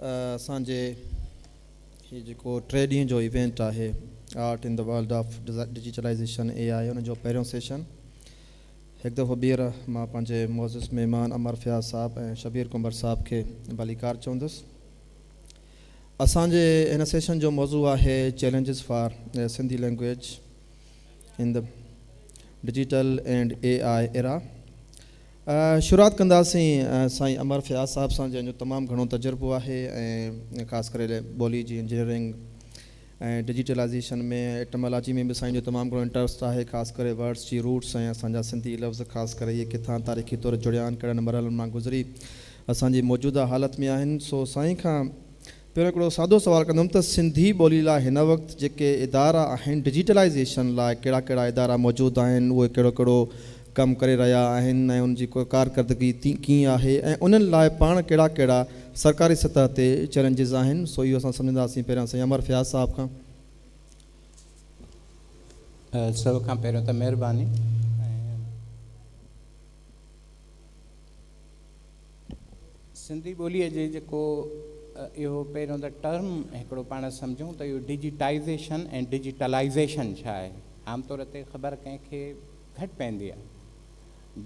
اسان جي هي جيڪو 3 ڏينهن جو ايونٽ آهي art in the world of digitalization A I ان جو پهريون سيشن. هڪ دفعو ٻيهر مان پنهنجي معزز مهمان امر فياض صاحب ۽ شبير ڪنڀر صاحب کي ڀليڪار چوندس. اسان جي هن سيشن جو موضوع آهي challenges for Sindhi language in the digital and A I era. شروعات ڪنداسين سائين امر فياض صاحب سان جنهن جو تمام گهڻو تجربو آهي ۽ خاص ڪري ٻولي جي انجنيئرنگ ۽ ڊجيٽلائيزيشن ۾ ايٽمالاجي ۾ به سائين جو تمام گهڻو انٽرسٽ آهي، خاص ڪري ورڊس جي روٽس ۽ اسان جا سنڌي لفظ خاص ڪري اهي ڪٿان تاريخي طور جڙيا آهن، ڪهڙن مرحلن مان گذري اسان جي موجوده حالت ۾ آهن. سو سائين کان پهريون هڪڙو سادو سوال ڪندم ته سنڌي ٻولي لاء هن وقت جيڪي ادارا آهن ڊجيٽلائيزيشن لاء ڪهڙا ڪهڙا ادارا موجود آهن، اهي ڪهڙو ڪهڙو ڪم ڪري رهيا آهن ۽ ان جي ڪارڪردگي ڪيئن آهي ۽ انهن لاء پاڻ ڪهڙا ڪهڙا سرڪاري سطح تي چئلينجز آهن، سو اهو اسان سمجهنداسين پهريان سائين امر فياض صاحب کان. سڀ کان پهريون ته مهرباني ۽ سنڌي ٻوليء جي جيڪو اهو پهريون ته ٽرم هڪڙو پاڻ سمجهون ته اهو ڊجيٽائيزيشن ۽ ڊجيٽلائيزيشن ڇا آهي. عام طور تي خبر ڪنهن کي گهٽ پوندي آهي.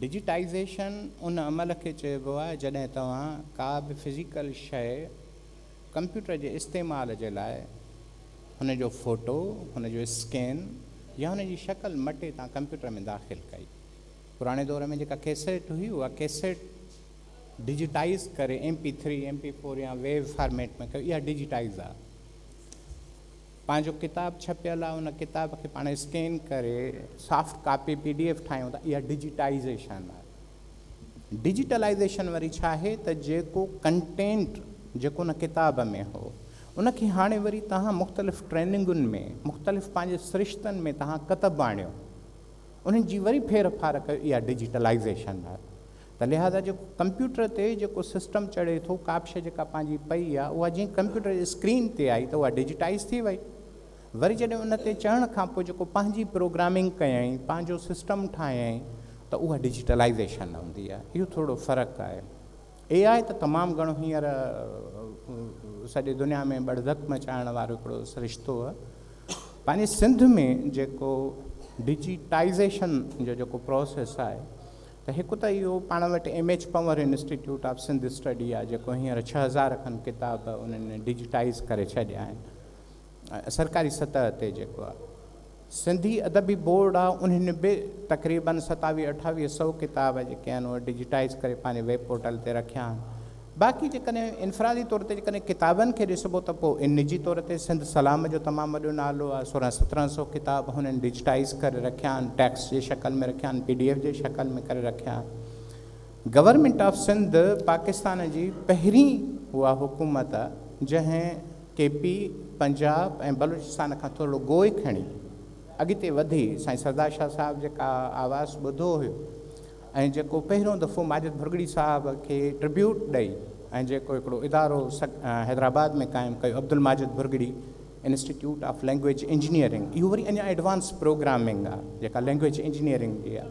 ڊجيٽائيزيشن ان عمل کي چئبو آهي جڏهن توهان ڪا به فزيڪل شيء ڪمپيوٽر جي استعمال جي لاء هن جو فوٽو، هن جو اسڪين يا هن جي شڪل مٽي توهان ڪمپيوٽر ۾ داخل ڪئي. پراڻي دور ۾ جيڪا ڪيسيٽ هئي اها ڪيسيٽ ڊجيٽائيز ڪري M P three, M P four يا ويو فارميٽ ۾ ڪيو اها ڊجيٽائيز آهي. پنهنجو ڪتاب ڇپيل آهي ان ڪتاب کي پاڻ اسڪين ڪري soft copy P D F ٺاهيون ٿا اها ڊجيٽائيزيشن آهي. ڊجيٽلائيزيشن وري ڇا آهي ته جيڪو ڪنٽينٽ جيڪو ان ڪتاب ۾ هو ان کي هاڻي وري توهان مختلف ٽريننگن ۾ مختلف پنهنجي سرشتن ۾ توهان ڪتب آڻيو انهن جي وري ڦير ڦار ڪيو اها ڊجيٽلائيزيشن آهي. ته لهٰذا جيڪو ڪمپيوٽر تي جيڪو سسٽم چڙهي ٿو ڪا به شيء جيڪا پنهنجي پئي آهي اها جيئن ڪمپيوٽر جي اسڪرين تي آئي ته اها ڊجيٽائيز ٿي وئي وري جڏهن ان تي چڙهڻ کان پوء جيڪو پنهنجي پروگرامنگ ڪيائين پنهنجو سسٽم ٺاهيائين ته اها ڊجيٽلائيزيشن هوندي آهي اهو ٿورو فرق آهي. اي آء ته تمام گهڻو هينئر سڄي دنيا ۾ ٻڙڌڪ مچائڻ وارو هڪڙو سرشتو آهي. پنهنجي سنڌ ۾ جيڪو ڊجيٽائيزيشن جو جيڪو پروسيس آهي ته هڪ ته اهو پاڻ وٽ M H Panhwar institute of Sindh study آهي جيڪو هينئر 6000 کن ڪتاب انهن ڊجيٽائيز ڪري ڇڏيا آهن سرڪاري سطح تي جيڪو آهي سنڌي ادبي بورڊ آهي انهن به تقريبن 27 28 سئو ڪتاب جيڪي آهن اهي ڊجيٽائيز ڪري پنهنجي ويب پورٽل تي رکيا آهن. باقي جيڪڏهن انفرادي طور تي جيڪڏهن ڪتابن کي ڏسبو ته پوء نجي طور تي سنڌ سلام جو تمام وڏو نالو آهي 16 17 سئو ڪتاب هنن ڊجيٽائيز ڪري رکيا آهن ٽيڪسٽ جي شڪل ۾ رکيا آهن پي ڊي ايف جي شڪل ۾ ڪري رکيا آهن. گورنمينٽ آف سنڌ پاڪستان جي پهرين اها حڪومت آهي جنهن ڪي پي، پنجاب ۽ بلوچستان کان ٿورڙو گوء کڻي اڳتي وڌي سائين سردار شاهه صاحب جيڪا آواز ٻڌو هيو ۽ جيڪو پهريون دفعو ماجد ڀرڳڙي صاحب کي ٽربيوٽ ڏئي ۽ جيڪو هڪڙو ادارو حيدرآباد ۾ قائم ڪيو Abdul Majid Bhurgri institute of language engineering اهو وري اڃا ايڊوانس پروگرامنگ آهي جيڪا لينگويج انجنيئرنگ جي آهي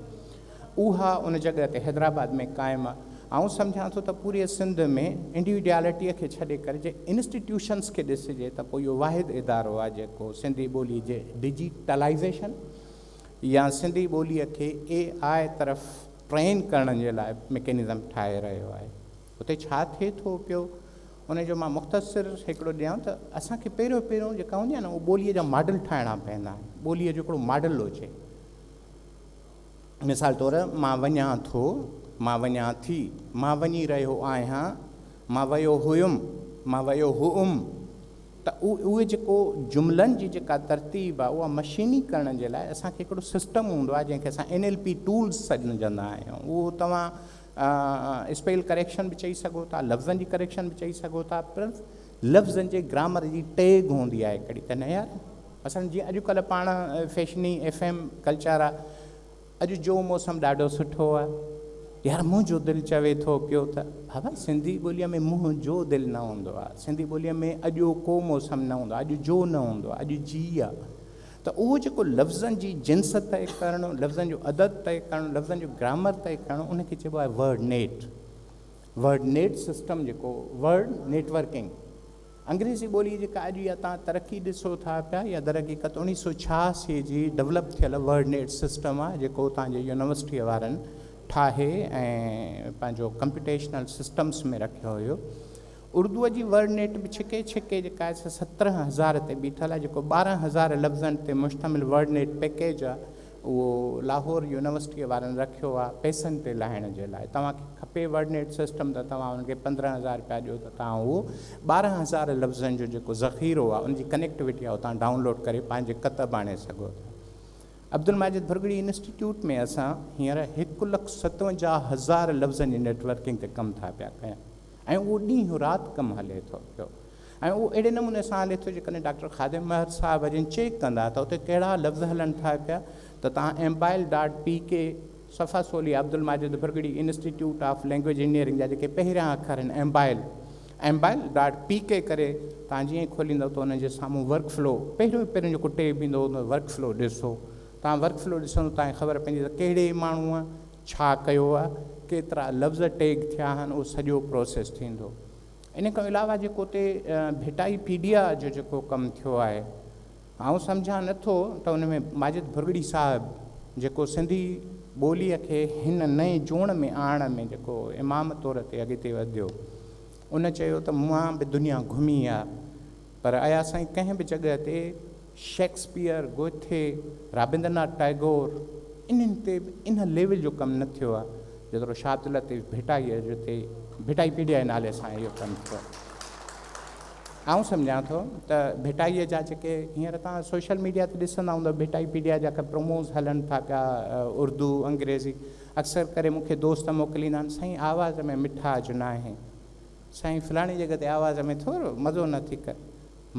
اها ان جڳهه تي حيدرآباد ۾ قائم آهي. آئون سمجهان ٿو ته پوريء سنڌ ۾ انڊيوڊيالٽيء کي ڇڏي ڪري جي انسٽيٽيوشنس کي ڏسجي ته پوء اهو واحد ادارو آهي جيڪو سنڌي ٻوليء جي ڊجيٽلائيزيشن يا سنڌي ٻوليء کي اي آء طرف ٽرين ڪرڻ جي لاء ميڪينزم ٺاهي رهيو آهي. اتي ڇا ٿئي ٿو پيو ان جو مان مختصر هڪڙو ڏيان ته اسان کي پهريون پهريون جيڪا هوندي آهي نه اهو ٻوليء جا ماڊل ٺاهڻا پوندا آهن. ٻوليء جو هڪڙو ماڊل هجي. مثال طور، مان وڃان ٿو، مان وڃان ٿي، مان وڃي رهيو آهيان، مان ويو هيم، مان ويو هئم ته اهي جيڪو جملن جي جيڪا ترتيب آهي اها مشيني ڪرڻ جي لاء اسان کي هڪڙو سسٽم هوندو آهي جنهن کي اسان اين ايل پي ٽولز سڏجندا آهيون اهو توهان اسپيل ڪريڪشن به چئي سگهو ٿا لفظن جي ڪريڪشن به چئي سگهو ٿا پر لفظن جي گرامر جي ٽيگ هوندي آهي هڪڙي ته نه يار مثلاً جيئن اڄڪلهه پاڻ فيشني ايف ايم ڪلچر آ، اڄ جو موسم ڏاڍو سٺو آ، يار منهنجو دل چوي ٿو پيو ته بابا سنڌي ٻوليء ۾ منهنجو دل نه هوندو آ، سنڌي ٻوليء ۾ اڄوڪو موسم نه هوندو آ، اڄ جو نه هوندو آ، اڄ جي آ. ته اهو جيڪو لفظن جي جنس طئي ڪرڻ، لفظن جو عدد طئي ڪرڻ، لفظن جو گرامر طئي ڪرڻ ان کي چئبو آهي word net. Word net system جيڪو ورڊ نيٽ ورڪنگ. انگريزي ٻوليء جيڪا اڄ اها توهان ترقي ڏسو ٿا پيا، اها درحقيقت 1986 جي ڊولپ ٿيل ورڊ نيٽ سسٽم آهي، جيڪو اتان جي يونيورسٽيء وارن ٺاهي ۽ پنهنجو ڪمپيوٽيشنل سسٽمس ۾ رکيو هيو. اردوء جي ورڊ نيٽ به ڇڪي ڇڪي جيڪا آهي سا 17000 تي بيٺل آهي، جيڪو 12000 لفظن تي مشتمل ورڊ نيٽ پيڪيج آهي، اهو لاهور يونيورسٽيء وارن رکيو آهي پئسن تي لاهڻ جي لاء. توهان کي کپي ورڊ نيٽ سسٽم ته توهان ان کي 15000 رپيا ڏيو ته توهان اهو 12000 لفظن جو جيڪو ذخيرو آهي ان جي ڪنيڪٽوٽي آهي اهو توهان ڊائونلوڊ ڪري پنهنجي ڪتب آڻي سگهو ٿا. عبدالماجد ڀرڳڙي انسٽيٽيوٽ ۾ اسان هينئر 1,57,000 لفظن جي نيٽورڪنگ تي ڪم ٿا پيا ڪيون ۽ اهو ڏينهن رات ڪم هلي ٿو پيو ۽ اهو اهڙي نموني سان هلي ٿو جيڪڏهن ڊاڪٽر خادم مهر صاحب جن چيڪ ڪندا ته اتي ڪهڙا لفظ هلن ٿا پيا ته توهان ايمبائل ڊاٽ پي ڪي صفا سولي Abdul Majid Bhurgri institute of language engineering جا جيڪي پهريان اکر آهن ايمبائل ايمبائل ڊاٽ پي ڪي ڪري توهان جيئن ئي کوليندؤ ته انهن جي سامهون ورڪ فلو پهريون پهريون جيڪو ٽيب ايندو ان ورڪ فلو ڏسو توهان ورڪ فلو ڏسندو توهان کي خبر پوندي ته ڪهڙي ماڻهوء ڇا ڪيو آهي ڪيترا لفظ ٽيگ ٿيا آهن اهو سڄو پروسيس ٿيندو. ان کان علاوه جيڪو اتي ڀٽائي پيڊيا جو جيڪو ڪم ٿيو آهي آئون سمجهان نه ٿو ته ان ۾ ماجد ڀرڳڙي صاحب جيڪو سنڌي ٻوليء کي هن نئين جوڻ ۾ آڻڻ ۾ جيڪو امام طور تي اڳتي وڌيو ان چيو ته مان به دنيا گهمي آ پر اياز سائين ڪنهن به جڳهه تي شيڪسپيئر، گوئٿي، رابندرناٿ ٽئگور انهن تي به ان ليول جو ڪم نه ٿيو آهي جيترو شاهه عبداللطيف ڀٽائيء جو تي ڀٽائي پيڊيا جي نالي سان اهو ڪم ٿيو آهي. آئون سمجهان ٿو ته ڀٽائيء جا جيڪي هينئر توهان سوشل ميڊيا تي ڏسندا هوندؤ ڀٽائي پيڊيا جا ڪي پروموز هلن ٿا پيا اردو، انگريزي اڪثر ڪري مون کي دوست موڪليندا آهن سائين آواز ۾ مٺاج ناهي سائين فلاڻي جڳهه تي آواز ۾ ٿورو مزو نه ٿي ڪري.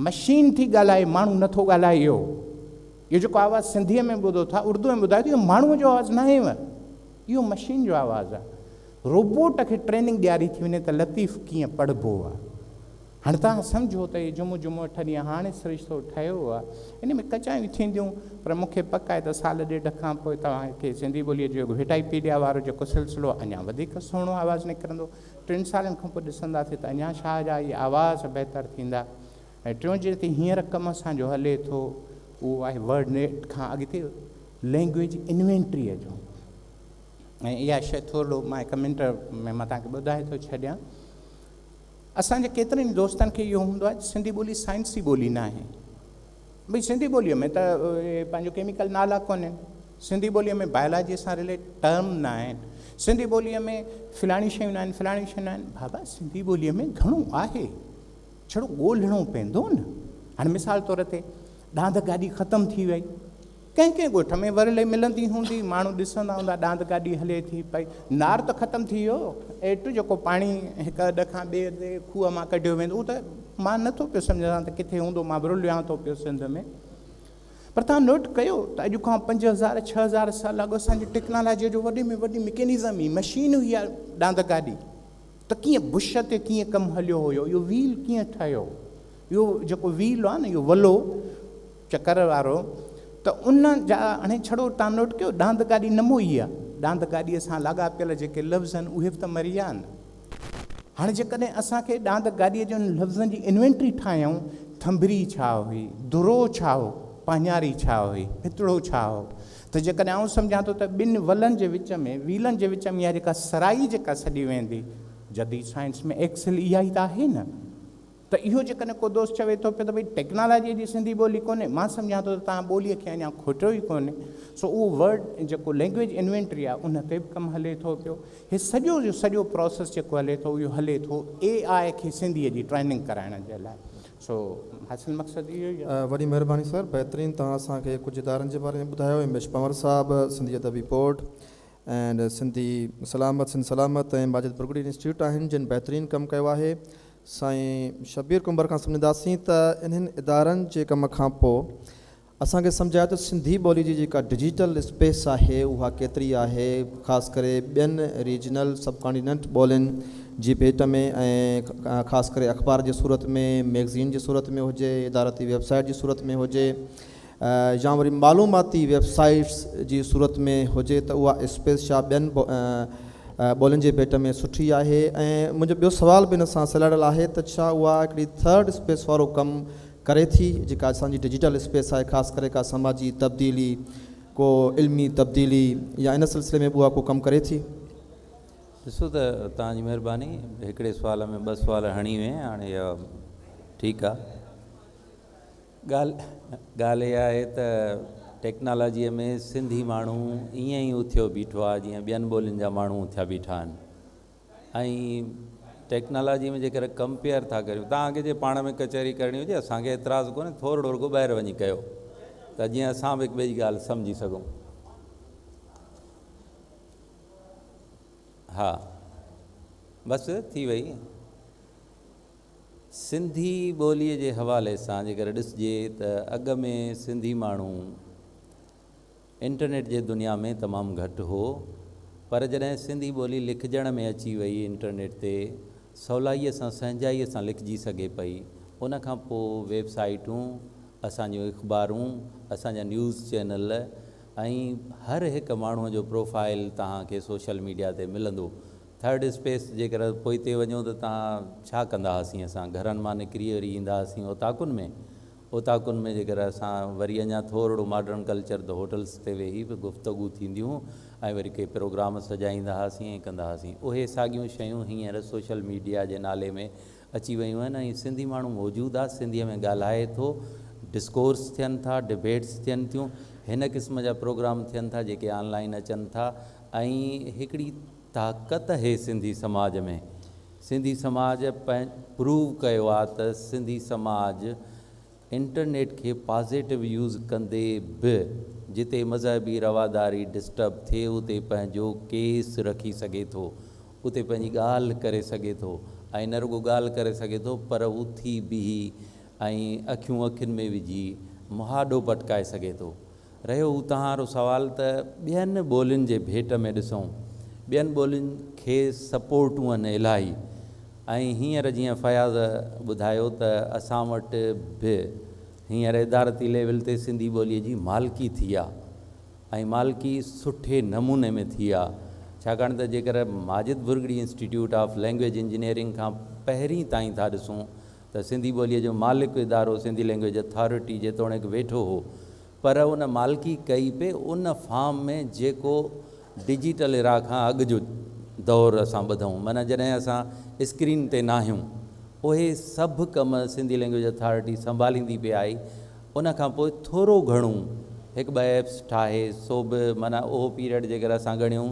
مشين ٿي ڳالهائي ماڻهو نه ٿو ڳالهائي اهو اهو جيڪو آواز سنڌيء ۾ ٻڌو ٿا اردوء ۾ ٻڌايو ٿو اهو ماڻهوء جو آواز ناهي اهو مشين جو آواز آهي روبوٽ کي ٽريننگ ڏياري ٿي وڃي ته لطيف ڪيئن پڙهبو آهي هاڻي توهان سمجهو ته هي جمعو جمعو اٺ ڏينهن هاڻي سرشتو ٺهيو آهي ان ۾ ڪچايون ٿينديون پر مون کي پڪ آهي ته سال ڏيڍ کان پوء توهان کي سنڌي ٻوليء جو وٽائيپيڊيا وارو جيڪو سلسلو آهي اڃا وڌيڪ سهڻو آواز نڪرندو ٽن سالن کان پوء ڏسنداسين ته اڃا شاهه جا اهي آواز بهتر ٿيندا ۽ ٽيون جتي هينئر ڪم اسان جو هلي ٿو اهو آهي ورڊ نيٽ کان اڳتي لينگويج انوينٽريء جو ۽ اها شيء ٿورڙو مان هڪ منٽ ۾ مان توهان کي ٻڌائي ٿو ڇڏيان. اسان جي ڪيترن ئي دوستن کي اهو هوندو آهي ته سنڌي ٻولي سائنسي ٻولي ناهي. ڀئي سنڌي ٻوليء ۾ ته پنهنجو ڪيميڪل نالا ڪونهن، سنڌي ٻوليء ۾ بايولاجيء سان رليٽ ٽرم نه آهن، سنڌي ٻوليء ۾ فلاڻيون شيون نه آهن، فلاڻيون شيون نه آهن. بابا سنڌي ٻوليء ۾ گهڻو آهي، ڇڙو ڳولهڻو پوندو نه. هاڻي مثال طور تي ڏاند گاڏي ختم ٿي وئي، ڪنهن ڪنهن ڳوٺ ۾ ورلي ملندي هوندي، ماڻهو ڏسندا هوندا ڏاند گاڏي هلي ٿي پئي، نار ته ختم ٿي ويو، ايٽ جيڪو پاڻي هڪ اڏ کان ٻئي اڏ تي کوهه مان ڪڍيو ويندو اهو ته مان نه ٿو پيو سمجهان ته ڪٿي هوندو، مان به رليان ٿو پيو سنڌ ۾. پر توهان نوٽ ڪيو ته اڄ کان 5000 6000 سال اڳ اسان جي ٽيڪنالاجيء جو وڏي ۾ وڏي مڪينزم هئي، مشين هئي اها ڏاند گاڏي، ته ڪيئن بش تي ڪيئن ڪم هليو هيو، اهو ويل ڪيئن ٺهيو، اهو جيڪو ويل آهي نه اهو ولو چڪر وارو ته ان جا هاڻي ڇڙو تان نوٽ ڪيو ڏاند گاڏي نه موئي آ، ڏاند گاڏيء سان لاڳاپيل جيڪي لفظ آهن اهي به ته مري ويا آهن. هاڻي جيڪڏهن اسان کي ڏاند گاڏيء جي انهن لفظن جي انوينٽري ٺاهيون، ٿنڀري ڇا هئي، درو ڇا هو، پاڃاري ڇا هئي، ڦتڙو ڇا هو ته جيڪڏهن آئون سمجهان ٿو ته ٻن ولن جي وچ ۾، ويلن جي وچ ۾ اها جيڪا سرائي جيڪا سڏي ويندي، جديد سائنس ۾ ايڪسل اها ئي ته آهي نه. ته اهو جيڪڏهن ڪو دوست چوي ٿو پيو ته ڀئي ٽيڪنالاجيء جي سنڌي ٻولي ڪونهي، مان سمجهان ٿو ته توهان ٻوليء کي اڃا کوٽيو ئي ڪونهي، سو اهو ورڊ جيڪو لينگويج انوينٽري آهي ان تي به ڪم هلي ٿو پيو. هي سڄو جو سڄو پراسيس جيڪو هلي ٿو اهو هلي ٿو اي آء کي سنڌيء جي ٽريننگ ڪرائڻ جي لاء. سو حاصل مقصد اهو ئي آهي. وڏي مهرباني سر بهترين توهان اسان کي ڪجهه ادارن جي باري ۾ ٻڌايو ايم ايڇ پنهور صاحب سنڌي ادبي بورڊ ۽ سنڌي سلامت سنڌ سلامت ۽ ماجد ڀرڳڙي انسٽيٽيوٽ آهن جن بهترين ڪم ڪيو آهي سائين شبير ڪنڀر کان سمجهنداسين ته انهن ادارن جي ڪم کان پوء اسان کي سمجهايو ته سنڌي ٻولي جي جيڪا ڊجيٽل اسپيس آهي اها ڪيتري آهي خاص ڪري ٻين ريجنل سب ڪانٽيننٽ ٻولين جي ڀيٽ ۾ ۽ خاص ڪري اخبار جي صورت ۾ ميگزين جي صورت ۾ هجي ادارتي ويب سائيٽ جي صورت ۾ هجي يا وري معلوماتي ويب سائيٽس جي صورت ۾ هجي ته اها اسپيس ڇا ٻين ٻولين جي ڀيٽ ۾ سٺي آهي؟ ۽ منهنجو ٻيو سوال به ان سان سلهاڙيل آهي ته ڇا اها هڪڙي ٿرڊ اسپيس وارو ڪم ڪري ٿي، جيڪا اسان جي ڊجيٽل اسپيس آهي، خاص ڪري ڪا سماجي تبديلي، ڪو علمي تبديلي يا ان سلسلي ۾ به اها ڪو ڪم ڪري ٿي؟ ڏسو ته توهان جي مهرباني، هڪڙي سوال ۾ ٻه سوال هڻي وئين، هاڻي اها ٺيڪ آهي. ڳالهه ڳالهه اها آهي ته ٽيڪنالاجيء ۾ سنڌي ماڻهو ائين ئي اٿيو بيٺو آهي جيئن ٻين ٻولين جا ماڻهو اٿيا بيٺا آهن ۽ ٽيڪنالاجي ۾ جيڪر ڪمپيئر ٿا ڪريون، توهان کي جي پاڻ ۾ ڪچهري ڪرڻي هجي اسان کي اعتراض ڪونهي، ٿورڙو رڳو ٻاهر وڃي ڪيو ته جيئن اسان به هڪ ٻئي جي ڳالهه سمجهي سگهون. ها بس ٿي وئي. سنڌي ٻوليء جي حوالي سان جيڪر ڏسجي ته اڳ ۾ سنڌي ماڻهو انٽرنيٽ جي دنيا ۾ تمام گهٽ هو پر جڏهن سنڌي ٻولي لکجڻ ۾ اچي وئي، انٽرنيٽ تي سولائيء سان سهنجائيء سان لکجي سگهي پئي، ان کان پوء ويب سائيٽون، اسان جون اخبارون، اسان جا نيوز چينل ۽ هر هڪ ماڻهوء جو پروفائيل توهان کي سوشل ميڊيا تي ملندو. ٿرڊ اسپيس جيڪر پوئتي وڃو ته توهان ڇا ڪندا هئاسين، اسان گهرن مان نڪري وري ايندا هئاسين اوطاقن ۾، اوطاقن ۾ جيڪر اسان وري اڃا ٿورڙو ماڊرن ڪلچر ته هوٽلس تي ويهي به گفتگو ٿينديون ۽ وري ڪي پروگرام سجائيندا هئاسين ۽ ڪندا هئاسين. اهي ساڳيون شيون هينئر سوشل ميڊيا جي نالي ۾ اچي ويون آهن ۽ سنڌي ماڻهو موجود آهي، سنڌيء ۾ ڳالهائي ٿو، ڊسڪورس ٿين ٿا، ڊبيٽس ٿين ٿيون، هن قسم جا پروگرام ٿين ٿا جيڪي آن لائن اچن ٿا ۽ هڪڙي طاقت اهي سنڌي سماج ۾، سنڌي سماج پروو ڪيو آ ته سنڌي سماج انٽرنيٽ کي پازيٽو يوز ڪندي به جتي مذهبي رواداري ڊسٽرب ٿئي اتي پنهنجو ڪيس رکي سگهي ٿو، اتي پنهنجي ڳالهه ڪري سگهي ٿو ۽ نه رڳو ڳالهه ڪري سگهي ٿو پر اٿي بيهي ۽ اکيون اکين ۾ وجهي مهاڏو پٽڪائي سگهي ٿو. رهيو هو توهان وارو سوال ته ٻين ٻولين جي ڀيٽ ۾ ڏسون ٻين ٻولين کي سپورٽون آهن الاهي ۽ هينئر جيئن فياض ٻڌايو ته اسان وٽ به هينئر ادارتي ليول تي سنڌي ٻوليء جي مالڪي ٿي آ ۽ مالڪي سٺي نموني ۾ ٿي آ ڇاڪاڻ ته جيڪر Majid Bhurgri institute of language engineering کان پهرين تائين ٿا ڏسون ته سنڌي ٻوليء جو مالڪ ادارو سنڌي لينگويج اٿارٽي جيتوڻيڪ ويٺو هو پر ان مالڪي ڪئي پئي ان فارم ۾ جيڪو ڊجيٽل ايرا کان اڳ جو دور اسان ٻڌئون، معنيٰ جڏهن اسان اسڪرين تي ناهيون، اهي سڀ ڪم سنڌي لينگويج اٿارٽي سنڀاليندي پئي آئي. ان کان پوء ٿورو گهڻو هڪ ٻه ايپس ٺاهي سو به معنيٰ اهو پيريڊ جيڪر اسان ڳڻيون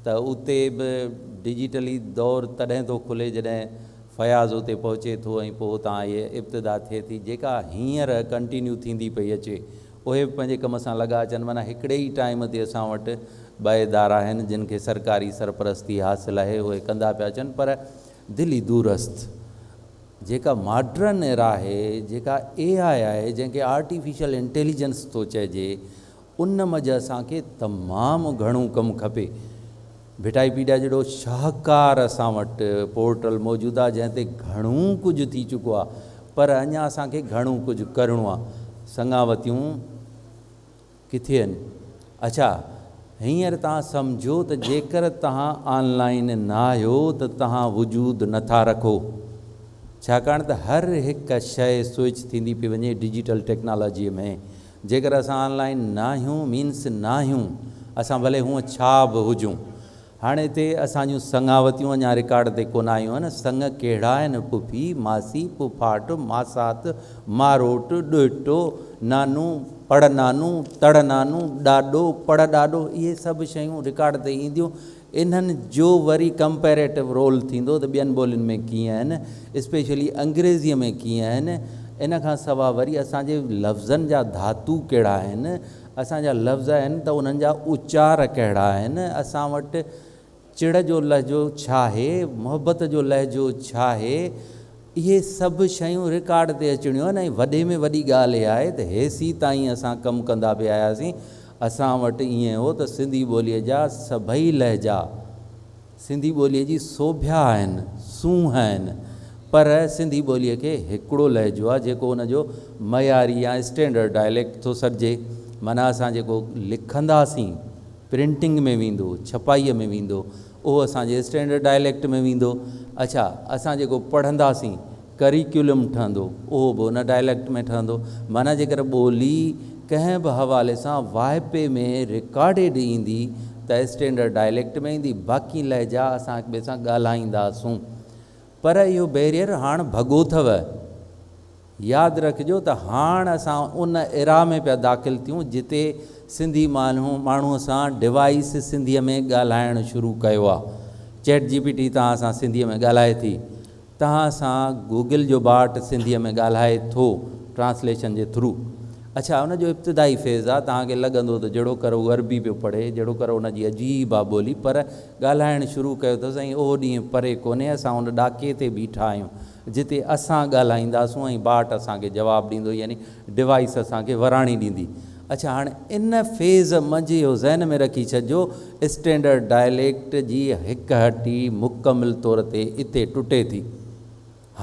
ته اتي به ڊجيٽلي دور تڏهن ٿو کلي جڏهن فياض اتي پهچي ٿو ۽ پوء اتان اهي ابتدا ٿئي ٿي جيڪا هينئر ڪنٽينيو ٿيندي پئي اچي. اهي به پنهنجي ڪم سان لڳا اچن. معنيٰ هڪڙي ئي ٽائيم تي اسان وٽ ٻه ادارا آهن جن کي سرڪاري سرپرستي حاصل آهي اهي ڪندا پيا اچن پر دلي دورست جيڪا ماڊرن ايرا آهي جيڪا اي آء آهي جنهن کي آرٽيفيشل انٽيليجنس ٿو چئجي ان منجهه اسان کي تمام گهڻو ڪم کپي. ڀٽائي پيڊيا جهڙو شاهڪار اسان وٽ پورٽل موجود آهي جنهن تي گهڻو ڪجهه ٿي چڪو آهي پر اڃا اسان کي گهڻو ڪجهه ڪرڻو آهي. سڱاوتيون ڪٿي آهن؟ اڇا هينئر توهان سمجهو ته جيڪر توهان آن لائين نه آهيو ته توهان وجود نه ٿا رکو ڇاڪاڻ ته هر هڪ شيء سوئچ ٿيندي پئي وڃي ڊجيٽل ٽيڪنالاجيء ۾. جيڪر اسان آن لائين ناهيون مينس ناهيون، اسان ڀلي هونء ڇا به هجون. هاڻي هتي اسان جون سڱاوتيون اڃا رڪارڊ تي ڪونه آيون آهن. سڱ ڪهڙا آهن؟ پڦي، ماسي، پڦاٽ، ماسات، ماروٽ، ڏوهٽو، نانو، پڙ نانو، تڙ نانو، ڏاڏو، پڙ ڏاڏو، اهي سڀ شيون رڪارڊ تي اينديون. انهن جو وري ڪمپيريٽو رول ٿيندو ته ٻين ٻولين ۾ ڪيئن آهن، اسپيشلي انگريزيء ۾ ڪيئن آهن، ان کان سوا وري اسان جي لفظن جا ڌاتو ڪهڙا آهن، اسان جا لفظ آهن ته انهن جا اچار ڪهڙا آهن، اسان وٽ چڙ جو لهجو ڇاهي، محبت جو لهجو ڇاهي، اهي سڀ شيون رڪارڊ تي اچڻيون آهن ۽ وڏي ۾ وڏي ڳالهه اها آهي ته هيسيتائين اسان ڪم ڪندا پئي آياسين، اسان وٽ ائين هو ته سنڌي ٻوليء جا سڀئي لهجا سنڌي ٻوليء جي سوڀيا آهن، سونهن آهن، پر سنڌي ٻوليء کي هڪڙو لهجو آهي جيڪو ان جو معياري يا اسٽينڊرڊ ڊائليڪٽ ٿو سڏجي. معنيٰ اسان جيڪو لکنداسين، پرنٽنگ ۾ ويندو، ڇپائيء ۾ ويندو، اهو اسان جي اسٽينڊرڊ ڊائليڪٽ ۾ ويندو. اڇا اسان جيڪو پڙهنداسين، ڪريڪيولم ٺهندو، اهو به ان ڊائليڪٽ ۾ ٺهندو. معنيٰ جيڪر ٻولي ڪنهن به حوالي سان واهپي ۾ رڪارڊيڊ ايندي ته اسٽينڊرڊ ڊائليڪٽ ۾ ايندي، باقي لهجا اسان هڪ ٻئي سان ڳالهائينداسون. پر اهو بيريئر هاڻ ڀڳو اٿو. ياد رکجو ته هاڻ اسان ان ايرا ۾ پيا داخل ٿيون جتي سنڌي ماڻهوء سان ڊوائيس سنڌيء ۾ ڳالهائڻ شروع ڪيو آ. چيٽ جي پي ٽي توهان سان سنڌيء ۾ ڳالهائي ٿي. توهان سان گوگل جو باٽ سنڌيء ۾ ڳالهائي ٿو ٽرانسليشن جي ٿرو. اڇا ان جو ابتدائي فيز آ، توهان کي لڳندو ته جهڙوڪر هو عربي پيو پڙهي، جهڙوڪر ان جي عجيب آ ٻولي، پر ڳالهائڻ شروع ڪيو اٿس ۽ اهو ڏينهن پري ڪونهي اسان ان ڏاڪي تي بيٺا آهيون جتي اسان ڳالهائينداسون ۽ باٽ اسان کي جواب ڏيندو يعني ڊوائيس اسان کي وراڻي ڏيندي. اڇا هاڻي ان فيز منجهه اهو ذهن ۾ رکي ڇڏجو اسٽينڊرڊ ڊائليڪٽ جي هڪ هٽي مڪمل طور تي اتي ٽٽي ٿي.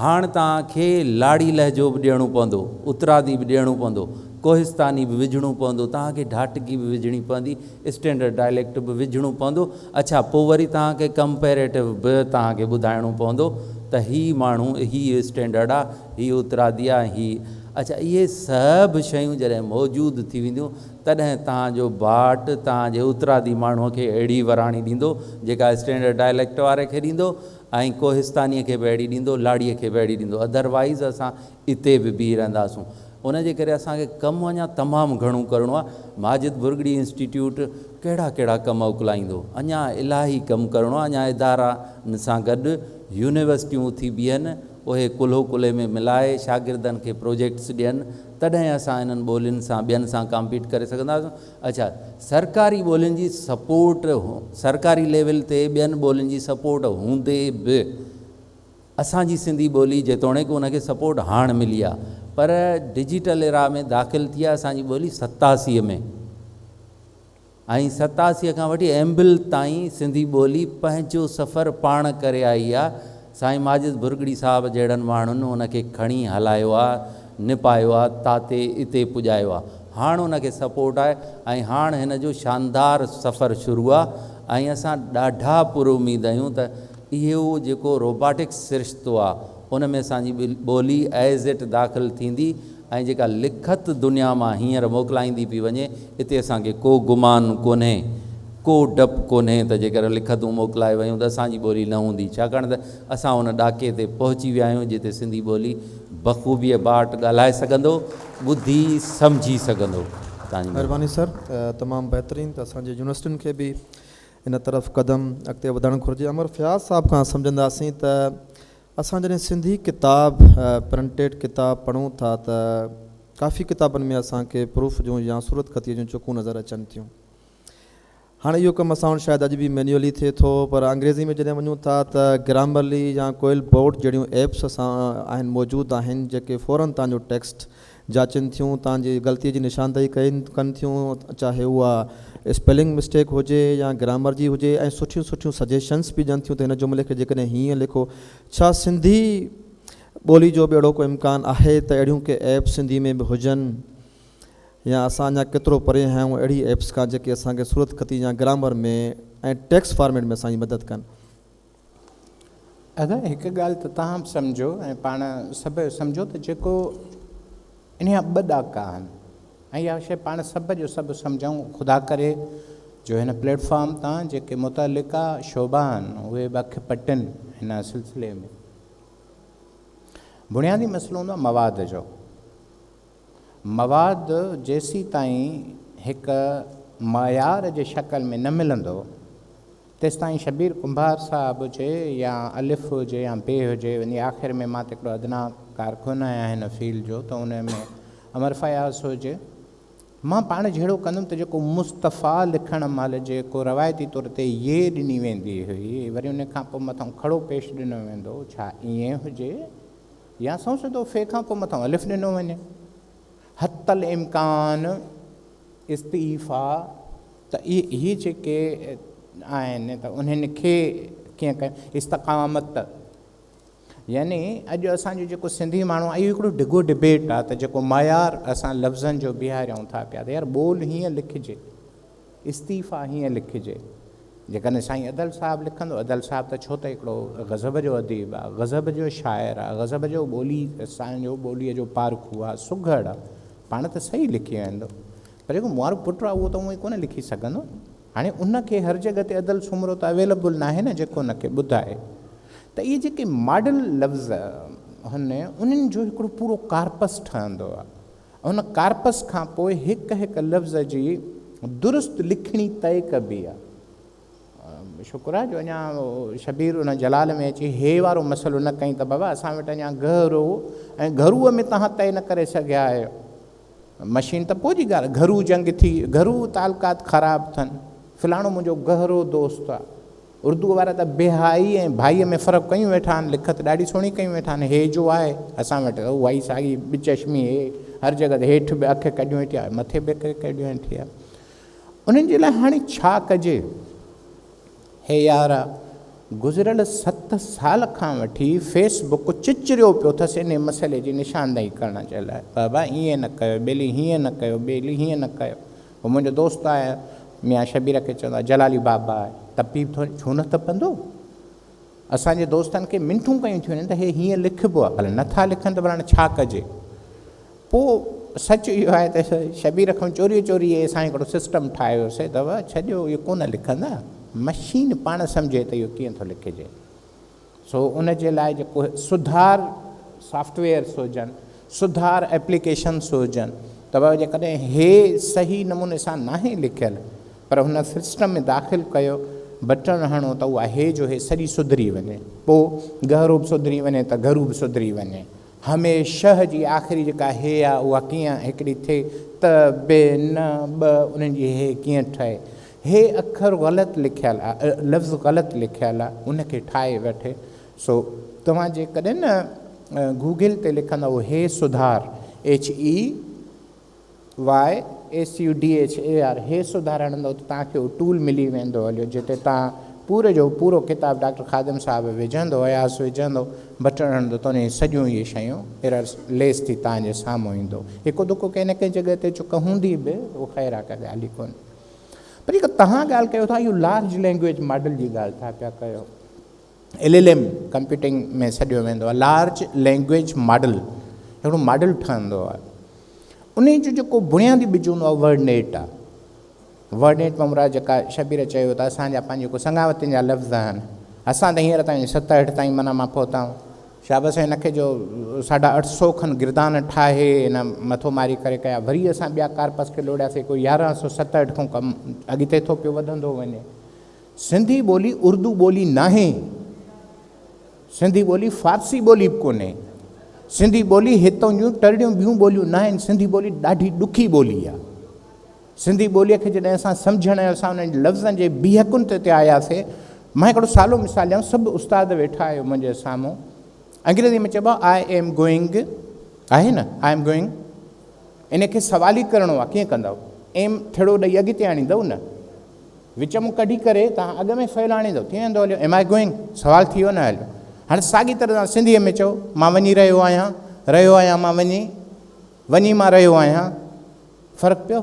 هاڻ توهان کي لاڙي لهجو به ڏيڻو پوندو، اترادي به ڏيڻو پوندو، ڪوهستاني به وجهڻو پوندو، توهان کي ڍاٽڪي به وجهڻي پوندي، اسٽينڊرڊ ڊائليڪٽ به وجهڻو پوندو. اڇا پوء وري توهان کي ڪمپيريٽو به توهان کي ٻڌائڻو پوندو ته هي ماڻهو هي اسٽينڊرڊ آ، هي اترادي آ ۽ هي. اڇا اهي سڀ شيون جڏهن موجود ٿي وينديون تڏهن توهان جو باٽ توهان جي اترادي ماڻهوء کي اهڙي وراڻي ڏيندو جيڪا اسٽينڊرڊ ڊائليڪٽ واري کي ڏيندو ۽ ڪوهستانيء کي به اهڙي ڏيندو، لاڙيء کي به اهڙي ڏيندو. ادر وائيز اسان اتي به بيهي رهنداسون. ان جي ڪري اسان کي ڪم اڃا تمام گهڻو ڪرڻو آهي. ماجد ڀرڳڙي انسٽيٽيوٽ ڪهڙا ڪهڙا ڪم اڪلائيندو. اڃا الاهي ڪم ڪرڻو آهي. اڃا ادارن سان گڏ يونيورسٽيون اٿي بيهن، اهي ڪلهو ڪلهي ۾ ملائي شاگردن کي پروجيڪٽس ڏين، تڏهن اسان انهن ٻولين سان ٻين سان ڪامپيٽ ڪري سگهنداسون. اڇا سرڪاري ٻولين جي سپورٽ سرڪاري ليول تي ٻين ٻولين جي سپورٽ هوندي به اسان جي سنڌي ٻولي جيتوڻيڪ ان کي سپورٽ هاڻ ملي آ پر ڊجيٽل ايرا ۾ داخل ٿي آ اسان جي ٻولي 87 ۾ ۽ 87 کان وٺي ايمبل تائين سنڌي ٻولي پنهنجو سفر پاڻ ڪري آئي آ. سائين ماجد ڀرڳڙي صاحب جهڙن ماڻهن ان کي کڻي هلايو آ، نپايو آ، تاتي اتي پڄايو آ. هاڻ ان کي سپورٽ آهي ۽ هاڻ هن جو شاندار سفر شروع آ ۽ اسان ڏاڍا پر اميد آهيون ته اهو جيڪو روباٽڪس سرشتو آ ان ۾ اسان جي ٻولي ايز it داخل ٿيندي ۽ جيڪا لکت دنيا مان هينئر موڪلائيندي پئي وڃي، اتي اسان کي ڪو گمان ڪونهي، ڪو ڊپ ڪونهي ته جيڪر لکتون موڪلائي ويون ته اسان جي ٻولي نه هوندي، ڇاڪاڻ ته اسان ان ڏاڪي تي پهچي ويا آهيون جتي سنڌي ٻولي بخوبيء باٽ ڳالهائي سگهندو، ٻڌي سمجهي سگهندو. توهان جي مهرباني سر تمام بهترين ته اسان جي يونيورسٽين کي به ان طرف قدم اڳتي وڌائڻ گهرجي امر فياض صاحب کان سمجهنداسين ته اسان جڏهن سنڌي ڪتاب پرنٽيڊ ڪتاب پڙهون ٿا ته ڪافي ڪتابن ۾ اسان کي پروف جون يا صورتخطيء جون چڪون نظر اچن ٿيون. هاڻي اهو ڪم اسان وٽ شايد اڄ به مينيولي ٿئي ٿو پر انگريزي ۾ جڏهن وڃون ٿا ته گرامرلي يا ڪوئل بورڊ جهڙيون ايپس اسان آهن موجود آهن جيڪي فورن توهان جو ٽيڪسٽ جاچين ٿيون، توهان جي غلطيء جي نشاندهي ڪن ٿيون، چاهي اها اسپيلنگ مسٽيڪ هجي يا گرامر جي هجي ۽ سٺيون سٺيون سجيشنس به ڏين ٿيون ته هن جملي کي جيڪڏهن هيئن لکو. ڇا سنڌي ٻولي جو به اهڙو ڪو امڪان آهي ته اهڙيون ڪي ايپس سنڌي ۾ به هجن يا اسان اڃا ڪيترو پري آهيون اهڙي ايپس کان جيڪي اسان کي صورتخطي يا گرامر ۾ ۽ ٽيڪسٽ فارميٽ ۾ اسان جي مدد ڪن. ادا هڪ ڳالهه ته توهان به سمجهو ۽ پاڻ سڀ سمجهو ته جيڪو انهيء جا ٻه ڏاڪا آهن ۽ اها شيء پاڻ سڀ جو سڀ سمجهون خدا ڪري جو هن پليٽ فارم تان جيڪي متعلقه شعبا آهن اهي به اک پٽن هن سلسلي ۾ بنيادي مسئلو هوندو آهي مواد جو مواد جيسيتائين هڪ معيار جي شڪل ۾ نه ملندو تيستائين شبير ڪنڀار صاحب هجي يا الف هجي يا بي هجي وڃي آخر ۾ مان ته هڪڙو ادنيٰ ڪارڪن آهيان هن فيلڊ جو ته ان ۾ امر فياض هجي مان پاڻ جهڙو ڪندم ته جيڪو مصطفيٰ لکڻ مهل جيڪو روايتي طور تي يي ڏني ويندي هئي وري ان کان پوء مٿان کڙو پيش ڏنو ويندو هو ڇا ائين هجي يا سنئون سڌو في کان پوء مٿان الف ڏنو وڃي. حتي الامڪان استعيفا ته اهي جيڪي آهن ته انهن کي ڪيئن ڪيون استقامت يعني اڄ اسان جو جيڪو سنڌي ماڻهو آهي اهو هڪڙو ڊگهو ڊبيٽ آهي ته جيڪو معيار اسان لفظن جو بيهاريون ٿا پيا ته يار ٻول هيئن لکجي استعيفا هيئن لکجي. جيڪڏهن سائين ادل صاحب لکندو، ادل صاحب ته ڇو ته هڪڙو غضب جو اديب آ، غضب جو شاعر آ، غضب جو ٻولي اسان جو ٻوليء جو پارکو آ، سگهڙ آ، پاڻ ته صحيح لکي ويندو، پر جيڪو مون وارو پٽ آ اهو ته اونئن ڪونه لکي سگهندو. هاڻي ان کي هر جڳهه تي ادل سومرو ته اويليبل ناهي نه جيڪو ان کي ٻڌائي. ته اهي جيڪي ماڊل لفظ هن انهن جو هڪڙو پورو ڪارپس ٺهندو آ. ان ڪارپس کان پوء هڪ هڪ لفظ جي درست لکڻي طئي ڪبي آ. شڪر آ جو اڃا شبير ان جلال ۾ اچي هي وارو مسئلو نه ڪئين ته بابا اسان وٽ اڃا گهرو ۽ گهروء ۾ توهان طئي نه ڪري سگهيا آهيو. مشين ته پوء جي ڳالهه، گهرو جنگ ٿي، گهرو تعلقات خراب ٿن، فلاڻو منهنجو گهرو دوست آ. اردوء وارا ته بهائي ۽ ڀائيء ۾ فرق ڪيون ويٺا آهن، لکت ڏاڍي سهڻي ڪيون ويٺا آهن، هي جو آهي اسان وٽ ته اها ئي ساڳي ٻچشمي هي، هر جڳهه تي هيٺ به اک ڪڍيون ويٺي آهي، مٿي به اک ڪڍيون ويٺي آهي. انهن جي لاء هاڻي ڇا ڪجي؟ هي يار گذريل 7 سال کان وٺي فيس بڪ چچريو پيو اٿس انهي مسئلي جي نشاندهي ڪرڻ جي لاء، بابا ائين نه ڪيو، ٻيلي هيئن نه ڪيو، ٻيلي هيئن نه ڪيو. هو منهنجو دوست آهي، ميان شبير کي چوندو آهي جلالي بابا آهي، تپي به ٿو ڇو نه تپندو؟ اسان جي دوستن کي منٿون ڪيون ٿيون وڃن ته هي هيئن لکبو آهي، ڀلا نٿا لکن ته ڀلا هاڻي ڇا ڪجي؟ پوء سچ اهو آهي ته شبير کان چوريء چوريء اسان هڪڙو سسٽم ٺاهيوسي ته بابا ڇڏيو اهي ڪونه لکندا، مشين پاڻ سمجهي ته اهو ڪيئن ٿو لکجي. سو ان جي لاء جيڪو سڌار سافٽويئرس هجن، سڌار ايپليڪيشنس هجن ته بابا جيڪڏهن هي صحيح نموني سان ناهي لکيل پر هن سسٽم ۾ داخل ڪيو بٽڻ هڻو ته اها هي جو هي سڄي سڌري وڃي. پوء گهرو به سڌري وڃي ته گهرو به سڌري وڃي. هميشه جي آخري جيڪا هي آ اها ڪيئن هڪڙي ٿئي ته، ب، ن، ٻ انهن جي هي ڪيئن ٺهي. هي اکر غلط لکيل آ، لفظ غلط لکيل آ، ان کي ٺاهي وٺي. سو توهان جيڪڏهن نه گوگل تي لکندؤ هي سڌار، H E Y S U D H A R، هي سڌار هڻندؤ ته توهان کي اهو ٽول ملي ويندو هليو جتي توهان پوري جو پورو ڪتاب ڊاڪٽر خادم صاحب وجهندو، اياز وجهندو، بٽڻ هڻندو ته انهي سڄيون اهي شيون ايررس ليس ٿي توهان جي سامهون ايندو. هڪ دڪو ڪنهن نه ڪنهن جڳهه تي چڪ هوندي به اهو خير آ ڪا ڳالهه ئي ڪونهي. پر جيڪا توهان ڳالهه ڪيو ٿا اهو لارج لينگويج ماڊل جي ڳالهه ٿا پيا ڪيو. ايل ايل ايم ڪمپيوٽنگ ۾ سڏيو ويندو آهي لارج لينگويج ماڊل هڪڙو ماڊل ٺهندو آهي انهي جو جيڪو بنيادي ٻج هوندو آهي ورڊ نيٽ آهي. ورڊ نيٽ مان مراد جيڪا شبير چيو ته اسان جا پنهنجي جيڪو سنگاوتين جا لفظ آهن اسان ته هينئر تائين 67 تائين معنيٰ مان پهتا آهيون. شابس هن کي جو 850 کن گردان ٺاهي هن مٿو ماري ڪري ڪيا وري اسان ٻيا ڪارپس کي لوڙياسي ڪو 1167 کان ڪم اڳتي ٿو پيو وڌندو وڃي. سنڌي ٻولي اردو ٻولي ناهي. سنڌي ٻولي فارسي ٻولي به ڪونهي. سنڌي ٻولي هتون جون ٽرڙيون ٻيون ٻوليون ناهن. سنڌي ٻولي ڏاڍي ڏکي ٻولي آهي. سنڌي ٻوليء کي جڏهن اسان سمجهڻ ۽ اسان انهن لفظن جي بيهڪن تي آياسي، مان هڪڙو سالو مثال ڏيان، سڀ استاد ويٺا آهيو منهنجي سامهون، انگريزي ۾ چئبو آهي I am going آهي نه، I am going, ان کي سوالي ڪرڻو آهي، ڪيئن ڪندؤ؟ ايم ٿڙو ڏئي اڳتي آڻيندؤ نه، وچ مان ڪڍي ڪري توهان اڳ ۾ فعل آڻيندؤ، ٿي ويندو هليو ايم I going, سوال ٿي ويو نه هليو. هاڻي ساڳي طرح توهان سنڌيء ۾ چئو، مان وڃي رهيو آهيان، رهيو آهيان مان وڃي، وڃي مان رهيو آهيان، فرق پيو؟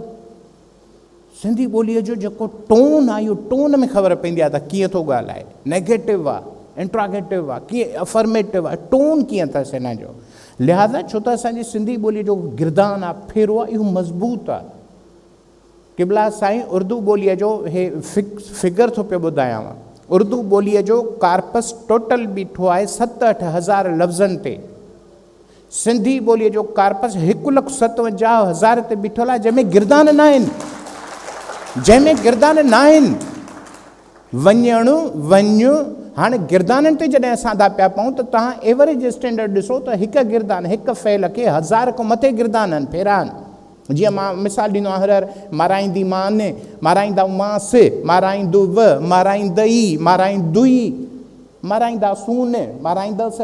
سنڌي ٻوليء جو جيڪو ٽون آهي اهو ٽون ۾ خبر پوندي آهي ته ڪيئن ٿو ڳالهائي، نيگيٽو آهي، انٽراگيٽو آهي، ڪيئن افرميٽو آهي، ٽون ڪيئن اٿس هن جو. لهٰذا ڇو ته اسان جي سنڌي ٻوليء جو گردان آهي، ڦيرو آهي، اهو مضبوط آهي. قبلا سائين اردو ٻوليء جو هي فگر ٿو پيو ٻڌايانو. اردو ٻوليء جو ڪارپس ٽوٽل بيٺو آهي 7-8 هزار لفظن تي. سنڌي ٻوليء جو ڪارپس 1,57,000 تي بيٺل آهي، جنهن ۾ گردان ناهن. جنهن ۾ گردان ناهن. وڃڻ، وڃ، هاڻي گردانن تي جڏهن اسان ٿا پيا پئون ته توهان ايوريج اسٽينڊرڊ ڏسو ته هڪ گردان، هڪ فعل کي 1000 کان مٿي گردان آهن، ڦيرا آهن. جيئن مان مثال ڏيندو آهيان هر هر، مارائيندي مان، مارائيندائومانس، مارائيندو، مارائيندئي، مارائيندوئي. مارائينداسون، مارائيندس،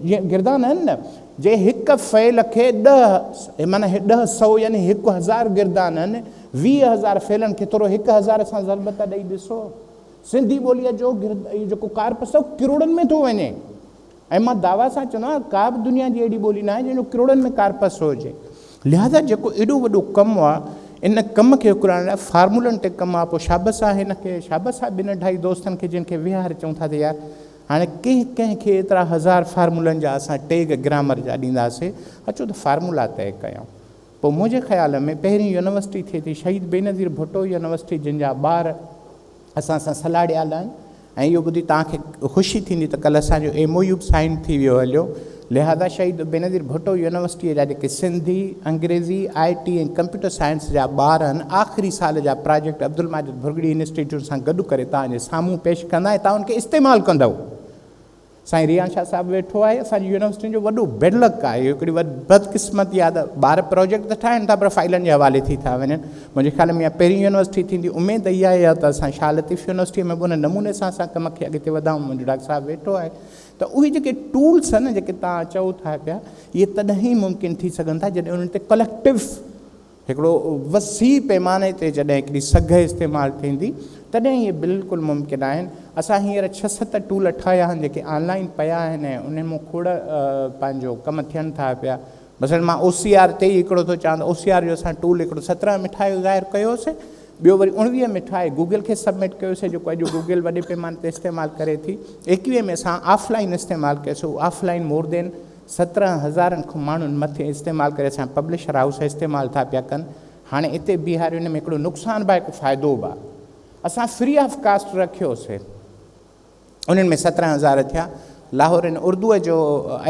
جيئن گردان آهن نه، جي هڪ فعل کي 10 معنيٰ 10 سو يعني 1000 گردان آهن، 20,000 فعلن کي ٿورو 1000 سان ضرب ته ڏئي ڏسو. سنڌي ٻوليء جو اهو جيڪو ڪارپس آهي اهو ڪروڙن ۾ ٿو وڃي ۽ مان دعويٰ سان چوندو آهيان ڪا به دنيا جي اهڙي ٻولي ناهي جنهن جو ڪروڙن ۾ ڪارپس هجي. لهٰذا جيڪو ايڏو وڏو ڪم آهي ان ڪم کي اڪلائڻ لاء فارمولن تي ڪم آ. پوء شابس آهي هن کي، شابس آهي ٻن اڍائي دوستن کي جن کي ويهاري چئون ٿا ته يار هاڻي ڪنهن ڪنهن کي ايترا هزار فارمولن جا اسان ٽيگ گرامر جا ڏينداسي، اچو ته فارمولا طئي ڪيون. پوء منهنجي خيال ۾ پهرين يونيورسٽي ٿئي ٿي شهيد بينظير ڀٽو يونيورسٽي جن جا ٻار اسان سان سلهاڙيل آهن ۽ اهو ٻڌي توهان کي خوشي ٿيندي ته ڪلهه اسان جو ايم او يو به سائن ٿي ويو هليو. لهٰذا شهيد بينظير ڀٽو يونيورسٽيء جا جيڪي سنڌي، انگريزي، آء ٽي ۽ ڪمپيوٽر سائنس جا ٻار آهن آخري سال جا پراجيڪٽ عبدالماجد ڀرڳڙي انسٽيٽيوٽ سان گڏ ڪري توهان جي سامهون پيش ڪندا ۽ توهان ان کي استعمال ڪندؤ. سائين ريحان شاهه صاحب ويٺو آهي اسان جي يونيورسٽين جو وڏو بيڊ لڪ آهي اهو هڪڙي بدقسمتي آهي ته ٻار پروجيڪٽ ته ٺاهين ٿا پر فائلن جي حوالي ٿي ٿا وڃن منهنجي خيال ۾ اها پهرين يونيورسٽي ٿيندي اميد اها آهي ته اسان شاهه لطيف يونيورسٽي ۾ به ان نموني سان اسان ڪم کي اڳتي وڌايون منهنجو ڊاڪٽر صاحب ويٺو آهي ته اهي جيڪي ٽولس آهن جيڪي توهان چئو ٿا پيا اهي تڏهن ئي ممڪن ٿي سگهن ٿا جڏهن انهن تي ڪليڪٽو هڪڙو وسيع پيماني تي جڏهن هڪڙي سگهه استعمال ٿيندي تڏهن اهي بلڪل ممڪن آهن. اسان هينئر ڇهه ست ٽول ٺاهيا آهن جيڪي آن لائين پيا آهن ۽ انهن مون کوڙ پنهنجو ڪم ٿين ٿا پيا. مثلاً مان او سي آر تي ئي هڪڙو ٿو چوان ته او سي آر جو اسان ٽول هڪڙو 17 ۾ ٺاهيو ظاهر ڪيوسي ٻيو وري 19 ۾ ٺاهي گوگل کي سبمٽ ڪيوسي جيڪو اڄ گوگل وڏي پيماني تي استعمال ڪري ٿي. 21 ۾ اسان آف لائين استعمال ڪيوسي اهو آف لائين مور دين 17 هزارن کان ماڻهن مٿي استعمال ڪري اسان جا پبلشر هائوس استعمال ٿا پيا ڪن. هاڻي اتي بيهاري ان ۾ هڪڙو نقصان به آهي هڪ فائدو به آهي. اسان فري آف ڪاسٽ رکيوسي انهن ۾ 17 هزار ٿيا. لاهور ان اردوء جو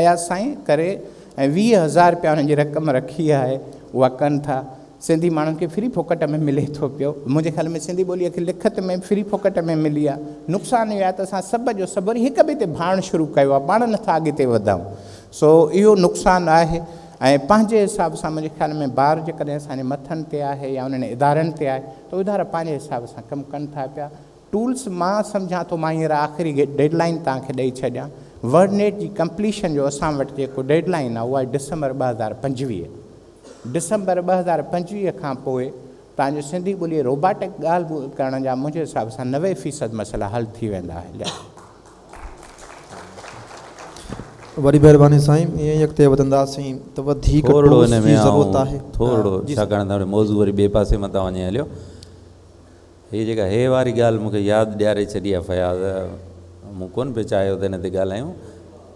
اياز سائين ڪري ۽ 20 هزار رپيا انهن جي رقم رکي آهي اها ڪن ٿا. سنڌي ماڻهن کي فري ڦوڪٽ ۾ ملي ٿو پيو. منهنجي خيال ۾ سنڌي ٻوليء کي لکت ۾ به فري ڦوڪٽ ۾ ملي آهي. نقصان اهو آهي ته اسان سڀ جو سڀ وري هڪ ٻئي تي ڀاڙڻ شروع ڪيو آهي، پاڻ نٿا اڳتي وڌون. سو اهو نقصان آهي ۽ پنهنجي حساب سان منهنجي خيال ۾ بار جيڪڏهن اسان جي مٿن تي آهي يا انهن ادارن تي آهي ته ادارا پنهنجي حساب سان ڪم ڪن ٿا پيا. ٽولس مان سمجهان ٿو مان هينئر آخري ڊيڊ لائين توهان کي ڏئي ڇڏيان. ورڊ نيٽ جي ڪمپليشن جو اسان وٽ جيڪو ڊيڊ لائين آهي اها آهي ڊسمبر 2025. ڊسمبر 2025 کان پوء توهان جو سنڌي ٻوليء روباٽڪ ڳالهه ٻولهه ڪرڻ جا منهنجي حساب سان 90% مسئلا حل ٿي ويندا هليا. وڏي مهرباني سائين ائين ئي اڳتي وڌنداسين ته وڌيڪ ٿورڙو ٽولس ان جي ۾ ضرورت آئون آهي. ٿورڙو جي سائين. ڇاڪاڻ ته موضوع وري ٻئي پاسي متان وڃي هليو. هي جيڪا هي واري ڳالهه مون کي ياد ڏياري ڇڏي آهي فياض، مون ڪونه پئي چاهيو ته ان تي ڳالهايون.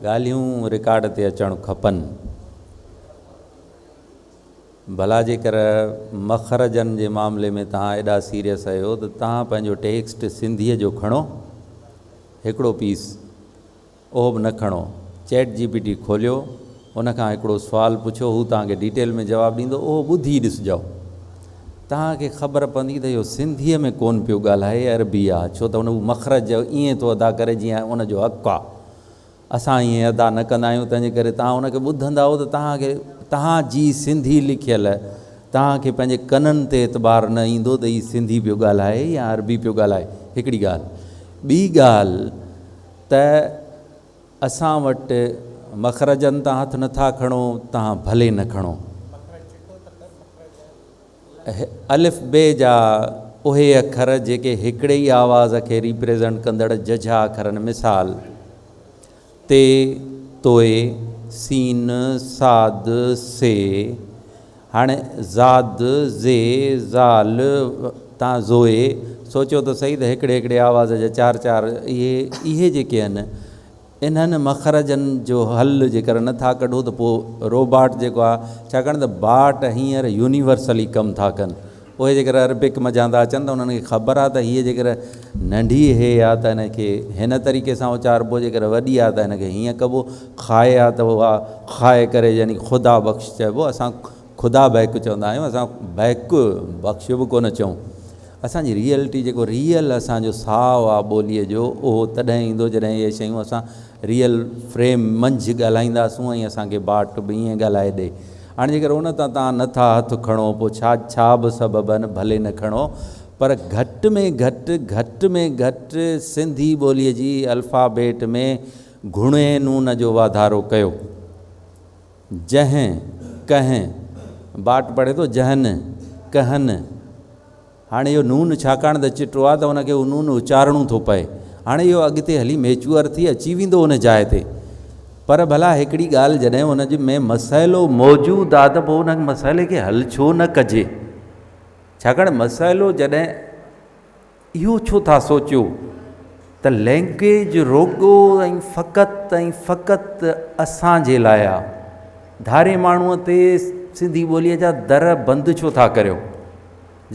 ڳالهيون رڪارڊ تي اچڻ کپن. ڀلا جيڪر مخرجن جي معاملي ۾ توهان ايڏا سيريس آهيو ته توهان پنهنجو ٽيڪسٽ سنڌيء جو کڻو، هڪڙو پيس، اهو به نه کڻو، چيٽ جي پي ٽي کوليو، ان کان هڪڙو سوال پڇو، هو توهان کي ڊيٽيل ۾ جواب ڏيندو، اهو ٻڌي ڏسجو. توهان کي خبر پوندي ته اهو سنڌيء ۾ ڪونه پيو ڳالهائي، عربي آهي، ڇو ته هن هو مخرج ائين ٿو ادا ڪري جيئن ان جو حق آهي. اسان ائين ادا نه ڪندا آهيون تنهنجي ڪري توهان ان کي ٻڌندائو ته توهان کي توهان جي سنڌي لکيل توهان کي پنهنجي ڪنن تي اعتبار نه ايندو ته هي سنڌي پيو ڳالهائي يا عربي پيو ڳالهائي هڪڙي ڳالهه ٻي ڳالهه ته اسان وٽ مخرجن تان هٿ نٿا کڻو توهان ڀلي نه کڻو الف بي جا اهي اکر جيڪي هڪڙي ئي آواز کي ريپريزنٽ ڪندڙ ججها اکر آهن مثال، تي، توئي، سين، صاد، سي، هاڻي ضاد، زي، ذال، تان زوئي، سوچيو ته سهي ته هڪڙي هڪڙي آواز جا چار چار اهي اهي جيڪي آهن انهن مخرجن جو حل جيڪر نه ٿا ڪڍو ته پوء روباٽ جيڪو آهي ڇاڪاڻ ته باٽ هينئر يونيورسلي ڪم ٿا ڪن اهي جيڪر عربڪ منجهان ٿا اچن ته انهن کي خبر آهي ته هيء جيڪر ننڍي هي آهي ته هن کي هن طريقي سان اچاربو جيڪر وڏي آهي ته هن کي هيئن ڪبو خائي آهي ته اها خائي ڪري يعني خدا بخش چئبو اسان خدا بيڪ چوندا آهيون اسان بيڪ بخش به ڪونه چئون اسان جي ريئلٽي جيڪو ريئل اسان جو ساء آ ٻوليء جو اهو تڏهن ايندو جڏهن اهي شيون اسان ريئل فريم منجهه ڳالهائينداسون ۽ اسان کي باٽ به ائين ڳالهائي ڏئي. هاڻي جيڪر ان تان توهان نه ٿا هٿ کڻو پوء ڇا ڇا به سبب آهن ڀلي نه کڻو پر گهٽ ۾ گهٽ گهٽ ۾ گهٽ سنڌي ٻوليء جي الفابيٽ ۾ گهڻي نون جو واڌارو ڪيو. جنهن، ڪنهن، باٽ پڙهي ٿو جهن، ڪهن. هاڻي اهو نون ڇاڪاڻ ته چٽو آهي ته ان کي اهو نون اچارڻو ٿو پئي. هاڻي اهو اڳتي هلي ميچوئر ٿي اچي ويندو ان جاء تي. پر ڀلا هڪڙي ڳالهه جڏهن ان جي ۾ مسئلو موجود آهي ته پوء ان مسئلي کي حل ڇو نه ڪجي؟ ڇاڪاڻ مسئلو جڏهن اهو ڇو ٿا سوچيو ته لينگويج رڳو ۽ فقط ۽ فقط اسان جي لاء آ. ڌارئين ماڻهوء تي سنڌي ٻوليء جا در بند ڇو ٿا ڪريو؟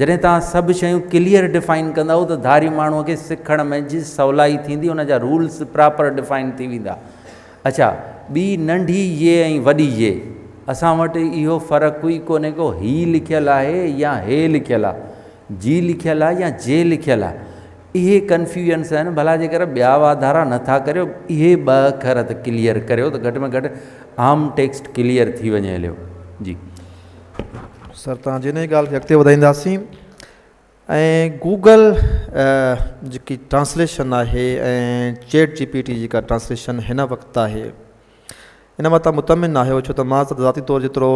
جڏهن توهان سڀ شيون ڪليئر ڊفائن ڪندؤ ته ڌارئين ماڻهوء کي سکڻ ۾ جي سولائي ٿيندي ان جا رولس پراپر ڊفائن ٿي ويندا. اڇا ٻي ننڍي ي ۽ وڏي ي اسان وٽ اهو فرق ئي ڪونهي ڪو هي لکيل آهي يا هي لکيل آ. جي لکيل آ يا جي لکيل آ اهي ڪنفيوجنس آهن ڀلا جيڪر ٻيا واڌارا نه ٿا ڪريو اهي ٻه اکر ته ڪليئر ڪريو ته گهٽ ۾ گهٽ عام ٽيڪسٽ ڪليئر ٿي وڃي هليو جي. سر توهان جي انهي ڳالهه کي اڳتي وڌائينداسين ۽ گوگل جيڪي ٽرانسليشن آهي ۽ چيٽ جي پي ٽي جيڪا ٽرانسليشن هن وقت آهي ان مان توهان مطمئن ناهيو ڇو ته مان ته ذاتي طور جيترو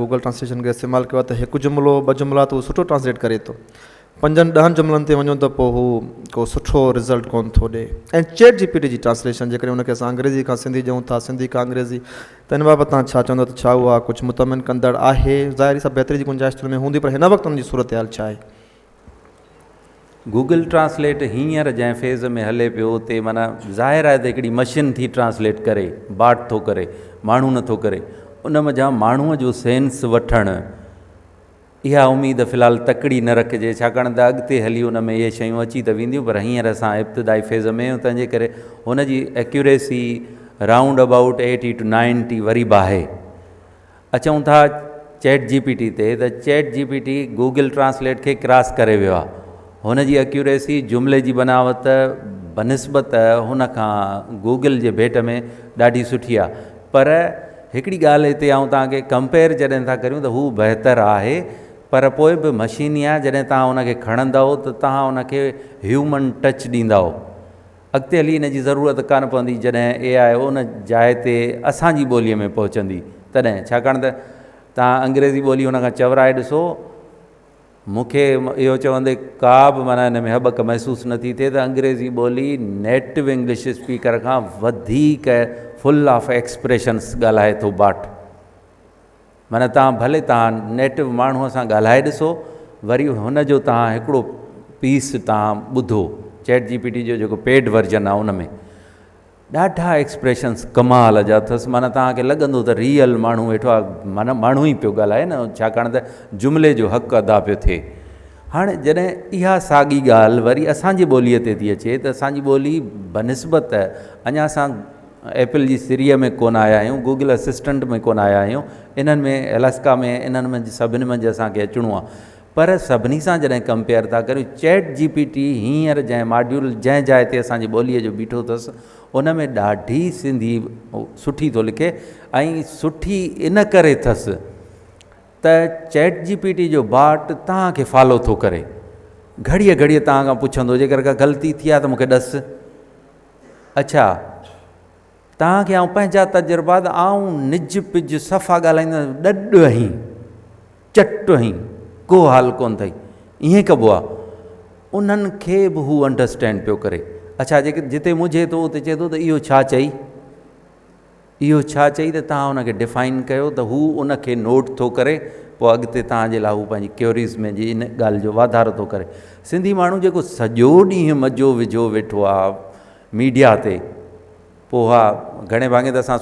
گوگل ٽرانسليشن کي استعمال ڪيو آهي ته هڪ جملو ٻه جملا ته هو سٺو ٽرانسليٽ ڪري ٿو پنجن ڏهن جملن تي وڃو ته پوء هو ڪو سٺو رزلٽ ڪونه ٿو ڏي ۽ چيٽ جي پي ٽي جي ٽرانسليشن جيڪڏهن ان کي اسان انگريزي کان سنڌي ڏيون ٿا سنڌي کان انگريزي ته ان بابت توهان ڇا چوندو ته ڇا اها ڪجهه مطمئن ڪندڙ آهي ظاهري سان بهتري جي گنجائش ته ان ۾ هوندي پر هن وقت ان جي صورتحال ڇا آهي. گوگل ٽرانسليٽ هينئر جنهن فيز ۾ هلي پيو اتي معنيٰ ظاهر آهي ته هڪڙي مشين ٿي ٽرانسليٽ ڪري، باٽ ٿو ڪري، ماڻهو نٿو ڪري. ان منجهان ماڻهوء جو سينس وٺڻ اها اميد في الحال تڪڙي نه رکجي ڇاڪاڻ ته اڳتي هلي ان ۾ اهي شيون اچي ته وينديون پر هينئر اسان ابتدائي فيز ۾ آهيون تنهن جي ڪري هن جي accuracy round about eighty to ninety وري به آهي. اچون ٿا چيٽ جي پي ٽي تي ته chat G P T Google translate کي ڪراس ڪري ويو آهي هن جي اڪيوريسي جملي جي بناوت بنسبت هن کان گوگل جي ڀيٽ ۾ ڏاڍي سٺي آهي پر هڪڙي ڳالهه هتي آئون توهان کي ڪمپيئر جڏهن ٿا ڪريون ته هو بهتر آهي پر پوء به مشيني آهي جڏهن توهان ان کي کڻندؤ ته توهان ان کي هيومن ٽچ ڏيندؤ اڳتي هلي ان جي ضرورت ڪانه پوندي جڏهن اي آء ان جاء تي اسان جي ٻوليء ۾ پهچندي تڏهن ڇاڪاڻ ته توهان انگريزي ٻولي هن کان چورائي ڏسو مون کي اهو چوندي ڪا به معنيٰ ان ۾ هٻڪ محسوس نٿي ٿئي ته انگريزي ٻولي نيٽو انگلش اسپيڪر کان وڌيڪ فل آف ايڪسپريشنس ڳالهائي ٿو باٽ معنيٰ توهان ڀلي توهان نيٽو ماڻهوء سان ڳالهائي ڏسو وري هن جو توهان هڪڙو پيس توهان ٻڌو چيٽ جي پي ٽي جو جيڪو پيڊ ورجن آهي ان ۾ ڏاڍا ايڪسپريشنس ڪمال جا اٿس معنيٰ توهان کي لڳندو ته ريئل ماڻهو ويٺو آهي معنيٰ ماڻهو ئي پيو ڳالهائي نه ڇاڪاڻ ته جملي جو حق ادا پيو ٿئي هاڻي جڏهن اها ساڳي ڳالهه وري اسانجي ٻوليء تي ٿي اچي ته اسانجي ٻولي بنسبت اڃا اسان ايپل جي سريء ۾ ڪونه آيا آهيون، گوگل اسسٽنٽ ۾ ڪونه آيا آهيون، انهن ۾ الاسڪا ۾ انهن منجهه سڀني منجهه اسان کي اچڻو آهي پر سڀني سان جڏهن ڪمپيئر ٿا ڪريون چيٽ جي پي ٽي هينئر جنهن ماڊيول جنهن جاء تي اسان جي ٻوليء جو بيٺو اٿس ان ۾ ڏاڍي سنڌي سٺي ٿو لکي ۽ سٺي ان ڪري اٿس ته چيٽ جي پي ٽي جو باٽ توهان کي فالو ٿو ڪري گهڙيء گهڙيء توهان کان پڇندو جيڪر ڪا غلطي ٿي آهي ته مون کي ڏس اڇا توهان کي آئون پنهنجا تجربا ته آئون نج پج صفا ڳالهائيندو ڏڏ آهين چٽ آهين ڪو حال ڪونه اٿئي ائين ڪبو آهي انهن کي به هو انڊرسٽينڊ پيو ڪري اڇا جيڪي جتي منجهي ٿو اتي چئي ٿو ته اهو ڇا چئي اهو ڇا چئي ته توهان ان کي ڊفائن ڪيو ته هو ان کي نوٽ ٿو ڪري پوء اڳتي توهان جي لاء هو پنهنجي ڪيوريز ۾ جي ان ڳالهه جو واڌارو ٿو ڪري. سنڌي ماڻهو جيڪو سڄو ڏينهن مزو وجهو ويٺو آ ميڊيا تي پوء اها گهڻي ڀاڱي ته اسان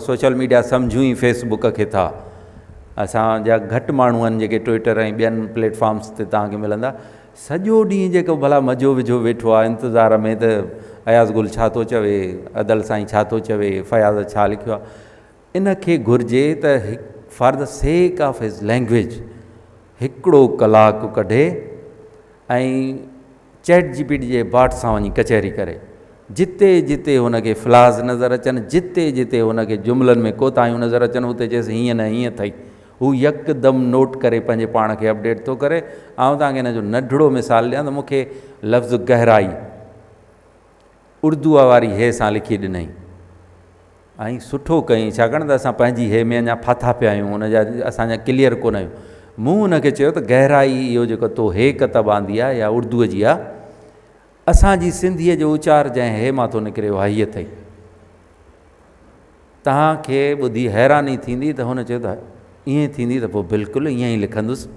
سوشل ميڊيا سمجهون ئي فيس بڪ کي ٿا اسان جا گهٽ ماڻهو آهن جيڪي ٽوئٽر ۽ ٻين پليٽ فارمس تي توهان کي ملندا سڄو ڏينهن جيڪو ڀلا مزو وجهو ويٺو آ انتظار ۾ ته اياز گل ڇا ٿو چوي، ادل سائين ڇا ٿو چوي، فياض ڇا لکيو آ. ان کي گهرجي ته for the sake of his language هڪڙو ڪلاڪ ڪڍي ۽ چيٽ جي پي ٽي جي باٽ سان وڃي ڪچهري ڪري. جتي جتي هن کي فلاز نظر اچن، جتي جتي هن کي جملن ۾ ڪوتاهيون نظر اچن اتي چيس هيئن نه هيئن اٿئي. هو يڪدم نوٽ ڪري پنهنجي پاڻ کي اپڊيٽ ٿو ڪري. آئون توهان کي ان جو ننڍڙو مثال ڏيان ته مون کي لفظ گهرائي اردوء واري هي سان لکي ڏنائين ۽ سٺو ڪيائين ڇاڪاڻ ته اسان پنهنجي هي ۾ اڃا ڦاٿا پيا آهيون ان جا اسان جا ڪليئر ڪونه آهيون. مون ان کي چيو ته گهرائي اهو جيڪو تو هي ڪتب آندي آهي اها اردوء جي آهي. اسان جي سنڌيء جو اچار جنهن هي مان ٿو نڪري اها هيء اٿئي. توهان کي ٻڌي حيراني ٿيندي ته هن چيو ته ائين ٿيندي ته پوء بلڪل ائين ئي لکندس.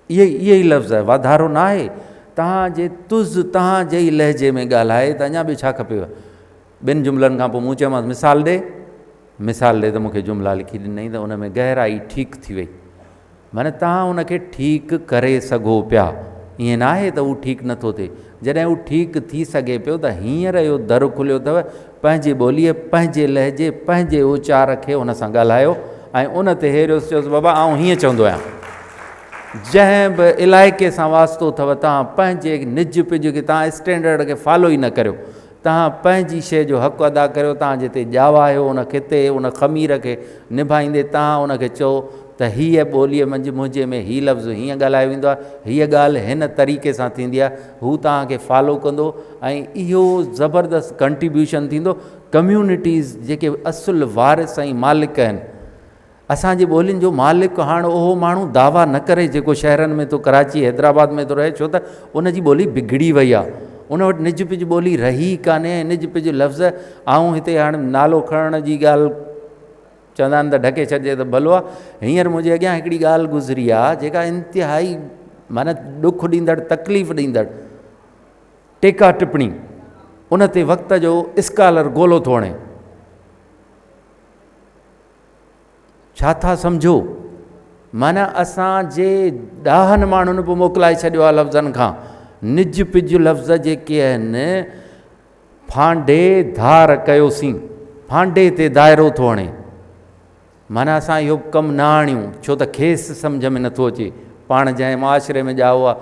اهي اهي ئي لفظ واڌارو نه آهي. توهان جي تز توهان جي ئي لهجي ۾ ڳالهائي ته اڃا ٻيو ڇا کپيو؟ ٻن جملن کان پوء مون چيومانس مثال ڏي. مثال ڏي ته مون کي جملا لکي ڏنائين ته ان ۾ گهرائي ٺيڪ ٿي وئي. معنيٰ توهان ان کي ٺيڪ ڪري سگهو پيا. ائين نه آهي ته هو ٺيڪ نه ٿو ٿئي. جڏهن هو ٺيڪ ٿي سگهي پيو ته هينئر اهو در کليو اٿو، پنهنجي ٻوليء، پنهنجي لهجي، پنهنجي اچار کي ان سان ڳالهايو ۽ ان تي هيريوس چيوس بابا آئون هيئن چوندو آهيان. جنهن به علائقي سان واسطو اٿو توهان پنهنجي نج پج کي توهان اسٽينڊرڊ کي فالو ئي نه ڪريو. توهان پنهنجي شيء جو حق ادا ڪريو، توهان جتي ڄاوا آهيو ان خطي، ان خمير کي نڀائيندي توهان ان کي چئو ته هيء ٻوليء منجهه منهنجي ۾ هي لفظ هيئن ڳالهايو ويندو آهي، هيء ڳالهه هن طريقي سان ٿيندي آهي، هو توهان کي فالو ڪندو ۽ اهو زبردست ڪنٽريبيوشن ٿيندو، ڪميونٽيز جيڪي اصل وارث ۽ مالڪ آهن. اسان جي ٻولين جو مالڪ هاڻ اهو ماڻهو دعويٰ نه ڪري جيڪو شهرن ۾ ٿو ڪراچي حيدرآباد ۾ ٿو رهي ڇو ته ان جي ٻولي بگڙي وئي آهي ان وٽ نج پج ٻولي رهي ئي ڪانهي ۽ نج پج لفظ آئون هتي هاڻ نالو کڻڻ جي ڳالهه چوندا آهن ته ڍڪي ڇڏجي ته ڀلو آهي هينئر منهنجي اڳيان هڪڙي ڳالهه گذري آهي جيڪا انتهائي معنيٰ ڏک ڏيندڙ تڪليف ڏيندڙ ٽيڪا ٽپڻي ان تي وقت جو اسڪالر گولو ٿو هڻي ڇا ٿا سمجهو؟ معنيٰ اسان جي ڏاهن ماڻهن به موڪلائي ڇڏيو آهي لفظن کان. نج پج لفظ جيڪي آهن، ڦانڊي ڌار ڪيوسين، ڦانڊي تي دائرو ٿو هڻي. معنيٰ اسان اهو ڪم نه آڻيون، ڇو ته کيس سمجهه ۾ نٿو اچي. پاڻ جنهن معاشري ۾ ڄائو آهي،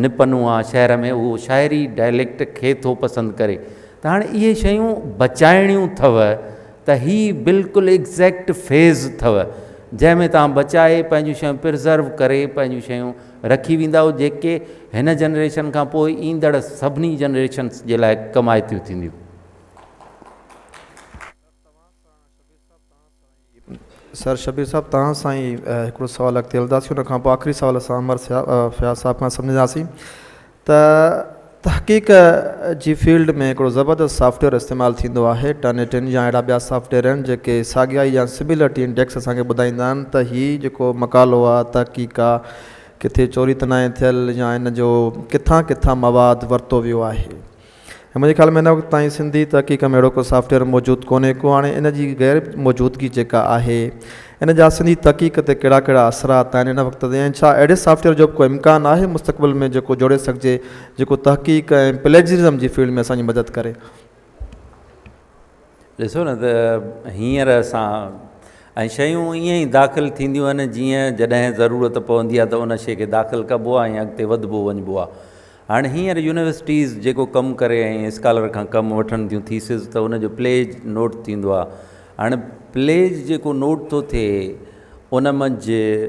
نپنو آهي شهر ۾، اهو شهري ڊائليڪٽ کي ٿو پسند ڪري. ته هاڻي اهي شيون بچائڻيون اٿو ته هي بلڪل ايگزيڪٽ فيز اٿو جنهن ۾ توهان بچائي پنهنجون شيون پرزرو ڪري پنهنجون شيون رکي ويندائو جيڪي هن جنريشن کان پوء ايندڙ سڀني جنريشنس جي لاء ڪمائتيون ٿينديون. سر شبير صاحب توهان سان ئي هڪڙو سوال اڳتي هلنداسين ان کان پوء آخري سوال اسان امر فياض صاحب کان سمجهنداسين ته تحقيق جي فيلڊ ۾ هڪڙو زبردست سافٽويئر استعمال ٿيندو آهي ٽن ايٽن يا اهڙا ٻيا سافٽويئر آهن جيڪي ساڳيا يا سميلرٽي انڊيڪس اسان کي ٻڌائيندا آهن ته هي جيڪو مقالو آهي تحقيق آهي ڪٿي چوري ته ناهي ٿيل يا ان جو ڪٿان ڪٿان مواد ورتو ويو آهي ۽ منهنجي خيال ۾ هن وقت تائين سنڌي تحقيق ۾ اهڙو ڪو سافٽويئر موجود ڪونهي ڪو هاڻي ان جي غير موجودگي جيڪا آهي ان جا سنڌي تحقيق تي ڪهڙا ڪهڙا اثرات آهن هن وقت تائين ۽ ڇا اهڙي سافٽويئر جو به ڪو امڪان آهي مستقبل ۾ جيڪو جوڙي سگهجي جيڪو تحقيق ۽ پليجرزم جي فيلڊ ۾ اسان جي مدد ڪري. ڏسو نه ته هينئر اسان ۽ شيون ائين ئي داخل ٿينديون آهن جيئن جڏهن ضرورت پوندي آهي ته ان شيء کي داخل ڪبو آهي ۽ اڳتي وڌبو وڃبو آهي هاڻي هينئر يونيورسٽيز جيڪو ڪم ڪري ۽ اسڪالر کان ڪم وٺن ٿيون ٿيسز ته ان جو پليج نوٽ ٿيندو آهي هاڻي پليج جيڪو نوٽ ٿو ٿئي ان منجهه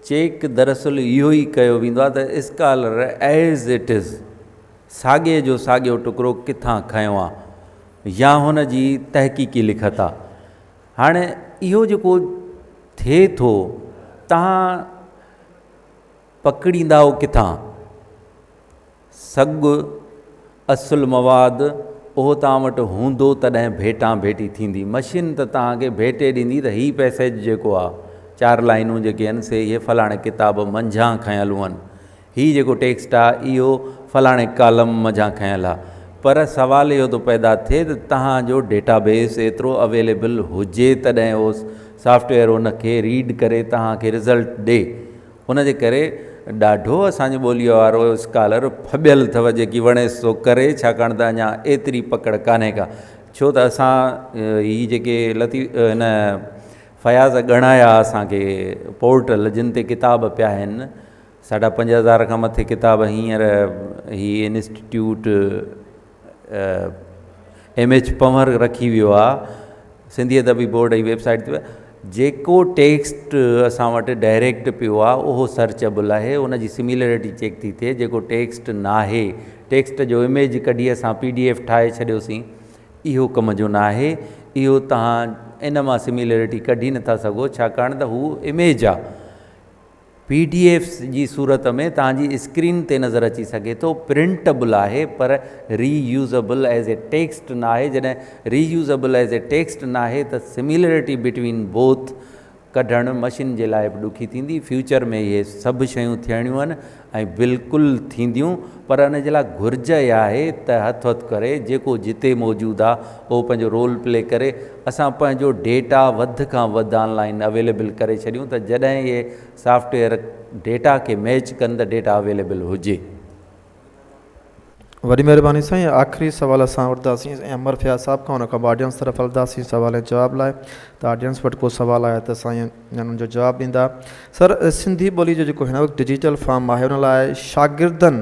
چيڪ دراصل اهو ئي ڪيو ويندو آهي ته اسڪالر ايز it از ساڳي جو ساڳيو ٽڪرو ڪٿان کنيو آهي يا هن جي تحقيقي لکت آهي هاڻي اهو جيڪو ٿئي ٿو تان پڪڙيندائو ڪٿان؟ سڳ، اصل مواد، اهو توهان وٽ هوندو تڏهن ڀيٽان ڀيٽي ٿيندي. مشين ته توهان کي ڀيٽي ڏيندي ته هي پئسيج جيڪو آ، چار لائينون جيڪي آهن سي اهي فلاڻي ڪتاب منجهان کنيل هئن. هي جيڪو ٽيڪسٽ آ اهو فلاڻي ڪالم منجهان کنيل آ. پر سوال اهو ٿو پيدا ٿئي ته توهان جو ڊيٽا بيس ايترو اويليبل هجي تڏهن اهو سافٽويئر ان کي ريڊ ڪري توهان کي رزلٽ ڏي. ان جي ڪري ڏاڍو اسان جي ٻوليء وارو اسڪالر ڦٻيل اٿو جيڪي وڻيس سو ڪري ڇاڪاڻ ته اڃا ايتري پڪڙ ڪانهي ڪا ڇو ته اسان هي جيڪي لطيف هن فياض ڳڻايا اسان کي پورٽل جن تي ڪتاب پيا آهن ساڍا 5000 کان مٿي ڪتاب هينئر هي انسٽيٽيوٽ ايم ايڇ پنهور رکي ويو آ سنڌي ادبي بورڊ جي ويب سائيٽ تي جيڪو ٽيڪسٽ اسان وٽ ڊائريڪٽ پيو آ اهو سرچبل آهي ان جي سميلرٽي چيڪ ٿي ٿئي جيڪو ٽيڪسٽ ناهي ٽيڪسٽ جو اميج ڪڍي اسان پي ڊي ايف ٺاهي ڇڏيوسين اهو ڪم جو ناهي اهو توهان ان مان سميلرٽي ڪڍي نٿا سگهو ڇاڪاڻ ته هو اميج آ پي ڊي ايفس جي صورت ۾ توهان جي اسڪرين تي نظر اچي سگهي ٿو، پرنٽبل آهي پر ري يوزبل ايز اي ٽيڪسٽ ناهي، جڏهن ري يوزبل ايز اي ٽيڪسٽ ناهي ته سميلرٽي بٽوين بوٿ ڪڍڻ مشين جي لاء به ڏکي ٿيندي فيوچر ۾ اهي سڀ شيون ٿيڻيون آهن ۽ بلڪل ٿينديون پر ان جي لاء گهرج اها آهي ته هٿ هٿ ڪري جيڪو جتي موجود آهي اهو پنهنجو رول پلي ڪري اسان پنهنجو ڊيٽا وڌ کان وڌ آن لائن اويليبل ڪري ڇڏيون ته جڏهن اهي سافٽويئر ڊيٽا کي ميچ ڪن ته ڊيٽا اويليبل هجي. وڏي مهرباني سائين آخري سوال اسان وٺنداسين سائين امر فياض صاحب کان ان کان پوء آڊينس طرف هلنداسين سوال ۽ جواب لاء ته آڊينس وٽ ڪو سوال آهي ته سائين ان جو جواب ڏيندا سر سنڌي ٻولي جو جيڪو هن وقت ڊجيٽل فارم آهي ان لاء شاگردن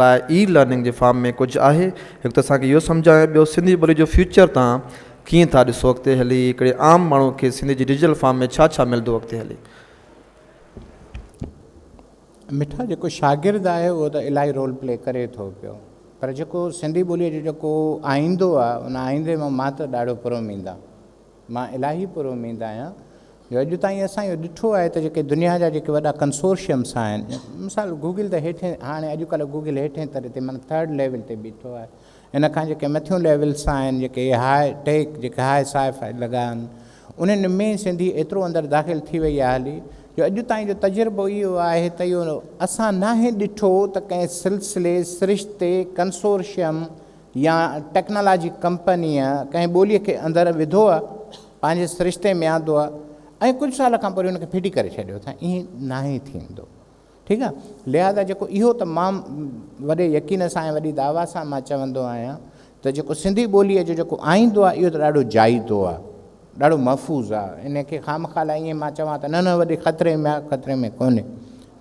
لاء اي لرننگ جي فارم ۾ ڪجهه آهي هڪ ته اسان کي اهو سمجهايو ٻيو سنڌي ٻولي جو فيوچر تان ڪيئن ٿا ڏسو اڳتي هلي هڪڙي عام ماڻهو کي سنڌي جي ڊجيٽل فارم ۾ ڇا ڇا ملندو اڳتي هلي. مٺا جيڪو شاگرد آهي اهو ته الاهي رول پلي ڪري ٿو پيو پر جيڪو سنڌي ٻوليء جو جيڪو آئيندو آهي ان آئيندي مان مان ته ڏاڍو پر اميد آهيان مان الاهي پر اميد آهيان جو اڄ تائين اسان اهو ڏٺو آهي ته جيڪي دنيا جا جيڪي وڏا ڪنسورشيمس آهن مثال گوگل ته هيٺين هاڻي اڄڪلهه گوگل هيٺين تري تي معنيٰ ٿرڊ ليول تي بيٺو آهي ان کان جيڪي مٿيون ليولس آهن جيڪي هاء ٽيڪ جيڪي هاء ساء فاء لڳا آهن انهن ۾ سنڌي ايترو اندر داخل ٿي وئي آهي هلي جو اڄ تائين جو تجربو اهو آهي ته اهو اسان ناهي ڏٺو ته ڪنهن سلسلي، سرشتي، ڪنسورشيم يا ٽيڪنالاجي ڪمپنيء ڪنهن ٻوليء کي اندر وڌو آهي، پنهنجي سرشتي ۾ آندو آهي ۽ ڪجهه سال کان پوء ان کي ڦٽي ڪري ڇڏيو اٿائين. ائين ناهي ٿيندو. ٺيڪ آهي. لهٰذا جيڪو اهو ته مان وڏي يقين سان ۽ وڏي دعويٰ سان مان چوندو آهيان ته جيڪو سنڌي ٻوليء جو جيڪو آئيندو آهي اهو ته ڏاڍو جائيدو آهي، ڏاڍو محفوظ آهي. ان کي خامخواه لاء ائين مان چوان ته نه نه وڏي خطري ۾ آهي، خطري ۾ ڪونهي.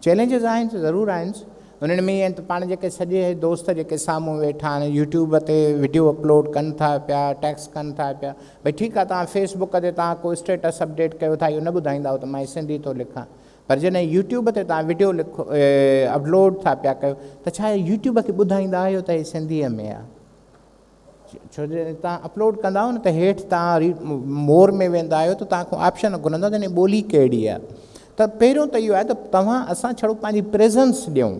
چئلينجز آهن ضرور آهن. انهن ۾ ائين ته پاڻ جيڪي سڄي دوست جيڪي سامهون ويٺا آهن يوٽيوب تي وڊيو اپلوڊ ڪن ٿا پيا، ٽيڪس ڪن ٿا پيا، ڀئي ٺيڪ آهي توهان فيس بڪ تي توهان ڪو اسٽيٽس اپڊيٽ ڪيو ٿا اهو نه ٻڌائيندائو ته مان سنڌي ٿو لکان. پر جڏهن يوٽيوب تي توهان وڊيو لکو اپلوڊ ٿا پيا ڪيو ته ڇا يوٽيوب کي ٻڌائيندا آهيو ته هي سنڌيء ۾ آهي ڇو جو جڏهن توهان اپلوڊ ڪندا آهيو نه ته هيٺ توهان مور ۾ ويندا آهيو ته توهان کان آپشن گهرندو ته هن ٻولي ڪهڙي آهي ته پهريون ته اهو آهي ته توهان اسان ڇڙو پنهنجي پريزنس ڏيون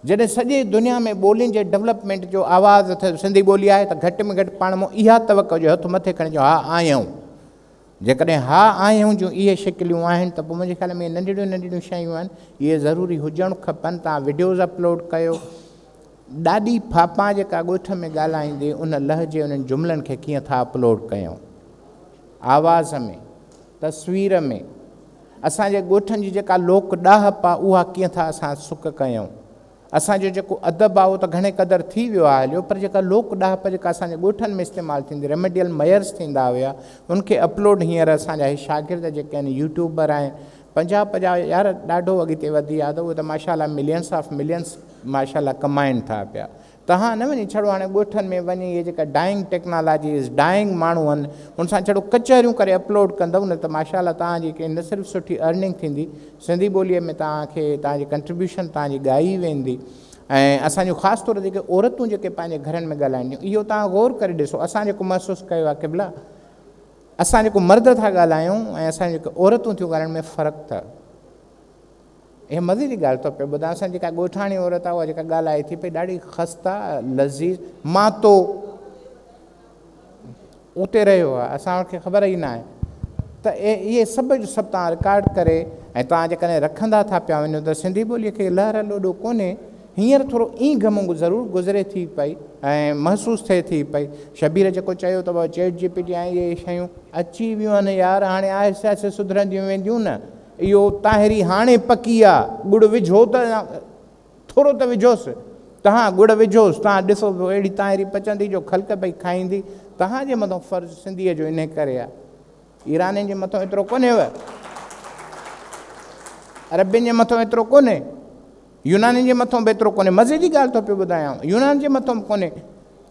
جڏهن سڄي دنيا ۾ ٻولين جي ڊولپمينٽ جو آواز اٿي سنڌي ٻولي آهي ته گهٽ ۾ گهٽ پاڻ مون اها توقع جو هٿ مٿي کڻي چئون ها آهيون جيڪڏهن ها آهيون جون اهي شڪليون آهن ته پوء منهنجي خيال ۾ اهي ننڍڙيون ننڍڙيون شيون آهن اهي ضروري هجڻ کپن توهان وڊيوز اپلوڊ ڪيو ڏاڏي ڦاپان جيڪا ڳوٺ ۾ ڳالهائيندي ان لهجي انهن جملن کي ڪيئن ٿا اپلوڊ ڪيون آواز ۾ تصوير ۾ اسان جي ڳوٺن جي جيڪا لوڪ ڏاهپ آهي اها ڪيئن ٿا اسان سڪ ڪيون اسان جو جيڪو ادب آهي اهو ته گهڻي قدر ٿي ويو آهي هليو پر جيڪا لوڪ ڏاهپ جيڪا اسان جي ڳوٺن ۾ استعمال ٿيندي ريميڊيل ميئرس ٿيندا هيا ان کي اپلوڊ هينئر اسان جا هي شاگرد جيڪي آهن يوٽيوبر آهن پنجاهه پنجاهه يار ڏاڍو اڳتي وڌي ويا ته اهي ته ماشاء الله ملينس آف ملينس ماشاء الله ڪمائن ٿا پيا توهان نه وڃي ڇڙو هاڻي ڳوٺن ۾ وڃي اهي جيڪا ڊائنگ ٽيڪنالاجيز ڊائنگ ماڻهو آهن ان سان ڇڙو ڪچهريون ڪري اپلوڊ ڪندؤ نه ته ماشاء الله توهان جي نه صرف سٺي ارننگ ٿيندي سنڌي ٻوليء ۾ توهان کي توهان جي ڪنٽريبيوشن توهان جي ڳائي ويندي ۽ اسان جون خاص طور جيڪي عورتون جيڪي پنهنجي گهرن ۾ ڳالهائين ٿيون اهو توهان غور ڪري ڏسو اسان جيڪو محسوس ڪيو آهي قبلا اسان جيڪو مرد ٿا ڳالهايون ۽ اسان جيڪي عورتون ٿيون ڳالهائن ۾ فرق ٿا اها مزي جي ڳالهه ٿو پيو ٻڌايان اسان جيڪا ڳوٺاڻي عورت آهي اها جيڪا ڳالهائي ٿي پئي ڏاڍي خسته لذيذ مان تو اتي رهيو آهي اسان کي خبر ئي ناهي ته اهي سڀ جو سڀ توهان رڪارڊ ڪري ۽ توهان جيڪڏهن رکندا ٿا پيا وڃو ته سنڌي ٻوليء کي لهر لوڏو ڪونهي هينئر ٿورو اينگهه مونگهه ضرور گذري ٿي پئي ۽ محسوس ٿئي ٿي پئي شبير جيڪو چيو ته چيٽ جي پي ٽي ۽ اهي شيون اچي ويون آهن يار هاڻي آهستي آهستي سڌرنديون وينديون نه اهو طاهري هاڻي پڪي آ ڳڙ وجهو ته ٿورو ته وجهوس، تهان ڳڙ وجهوس، تهان ڏسو پوء اهڙي تانهري پچندي جو خلق پئي کائيندي. تهان جي مٿان فرض سنڌيء جو انهيء ڪري آ. ايرانين جي مٿان ايترو ڪونهيو. عربين جي مٿان ايترو ڪونهي. يونانين جي مٿان به ايترو ڪونهي. مزي جي ڳالهه ٿو پيو ٻڌايانو. يونان جي مٿان به ڪونهي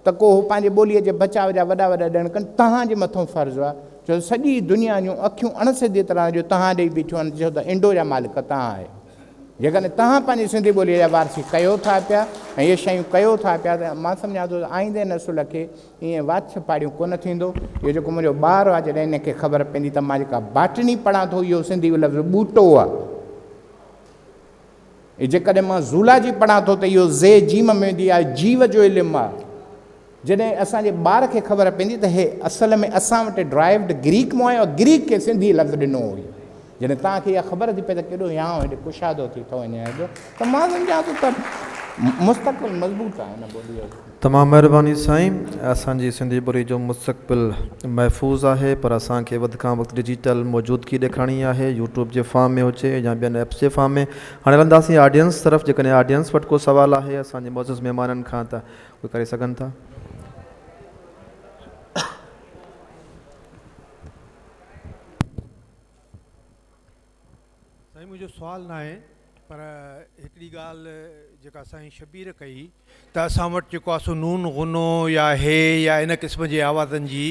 ته ڪو هو پنهنجي ٻوليء جي بچاء جا وڏا وڏا ڏڻ ڪن. تهان جي مٿان فرض آ، ڇو ته سڄي دنيا جون اکيون اڻ سڌيء طرح جو تهان ڏي بيٺيون آهن، ڇو ته انڊو جا مالڪ تهان آهيو. جيڪڏهن توهان پنهنجي سنڌي ٻوليء جا وارثي ڪيو ٿا پيا ۽ اهي شيون ڪيو ٿا پيا ته مان سمجهان ٿو ته آئيندي نسل کي ائين واڇ ڦاڙيون ڪونه ٿيندو. اهو جيڪو منهنجو ٻار آهي جڏهن هن کي خبر پوندي ته مان جيڪا باٽني پڙهان ٿو اهو سنڌي لفظ ٻوٽو آهي. جيڪڏهن مان زولاجي پڙهان ٿو ته اهو زي جيم ۾ ويندي آهي جيو جو علم آهي. جڏهن اسان جي ٻار کي خبر پوندي ته هي اصل ۾ اسان وٽ ڊرائيوڊ گريڪ مان آيو آهي، گريڪ کي سنڌي لفظ ڏنو هئي. جڏهن توهان کي اها خبر ٿي پئي ته ڪيڏو هيانء هيڏي ڪشادو ٿي ٿو وڃي هليو ته مان سمجهان ٿو ته مستقبل مضبوط آهي هن ٻوليء جو. تمام مهرباني سائين. اسان جي سنڌي ٻولي جو مستقبل محفوظ آهي پر اسان کي وڌ کان وڌ ڊجيٽل موجودگي ڏيکارڻي آهي يوٽيوب جي فارم ۾ هجي يا ٻين ايپس جي فارم ۾. هاڻي هلنداسين آڊينس طرف جيڪڏهن آڊينس وٽ ڪو سوال آهي اسان جي معزز مهمانن کان ته اهي ڪري سگهن ٿا. سائين منهنجو سوال ناهي پر هڪڙي ڳالهه جيڪا سائين شبير ڪئي ته اسان وٽ جيڪو آهي سو نون غنو يا هي يا ان قسم جي آوازن جي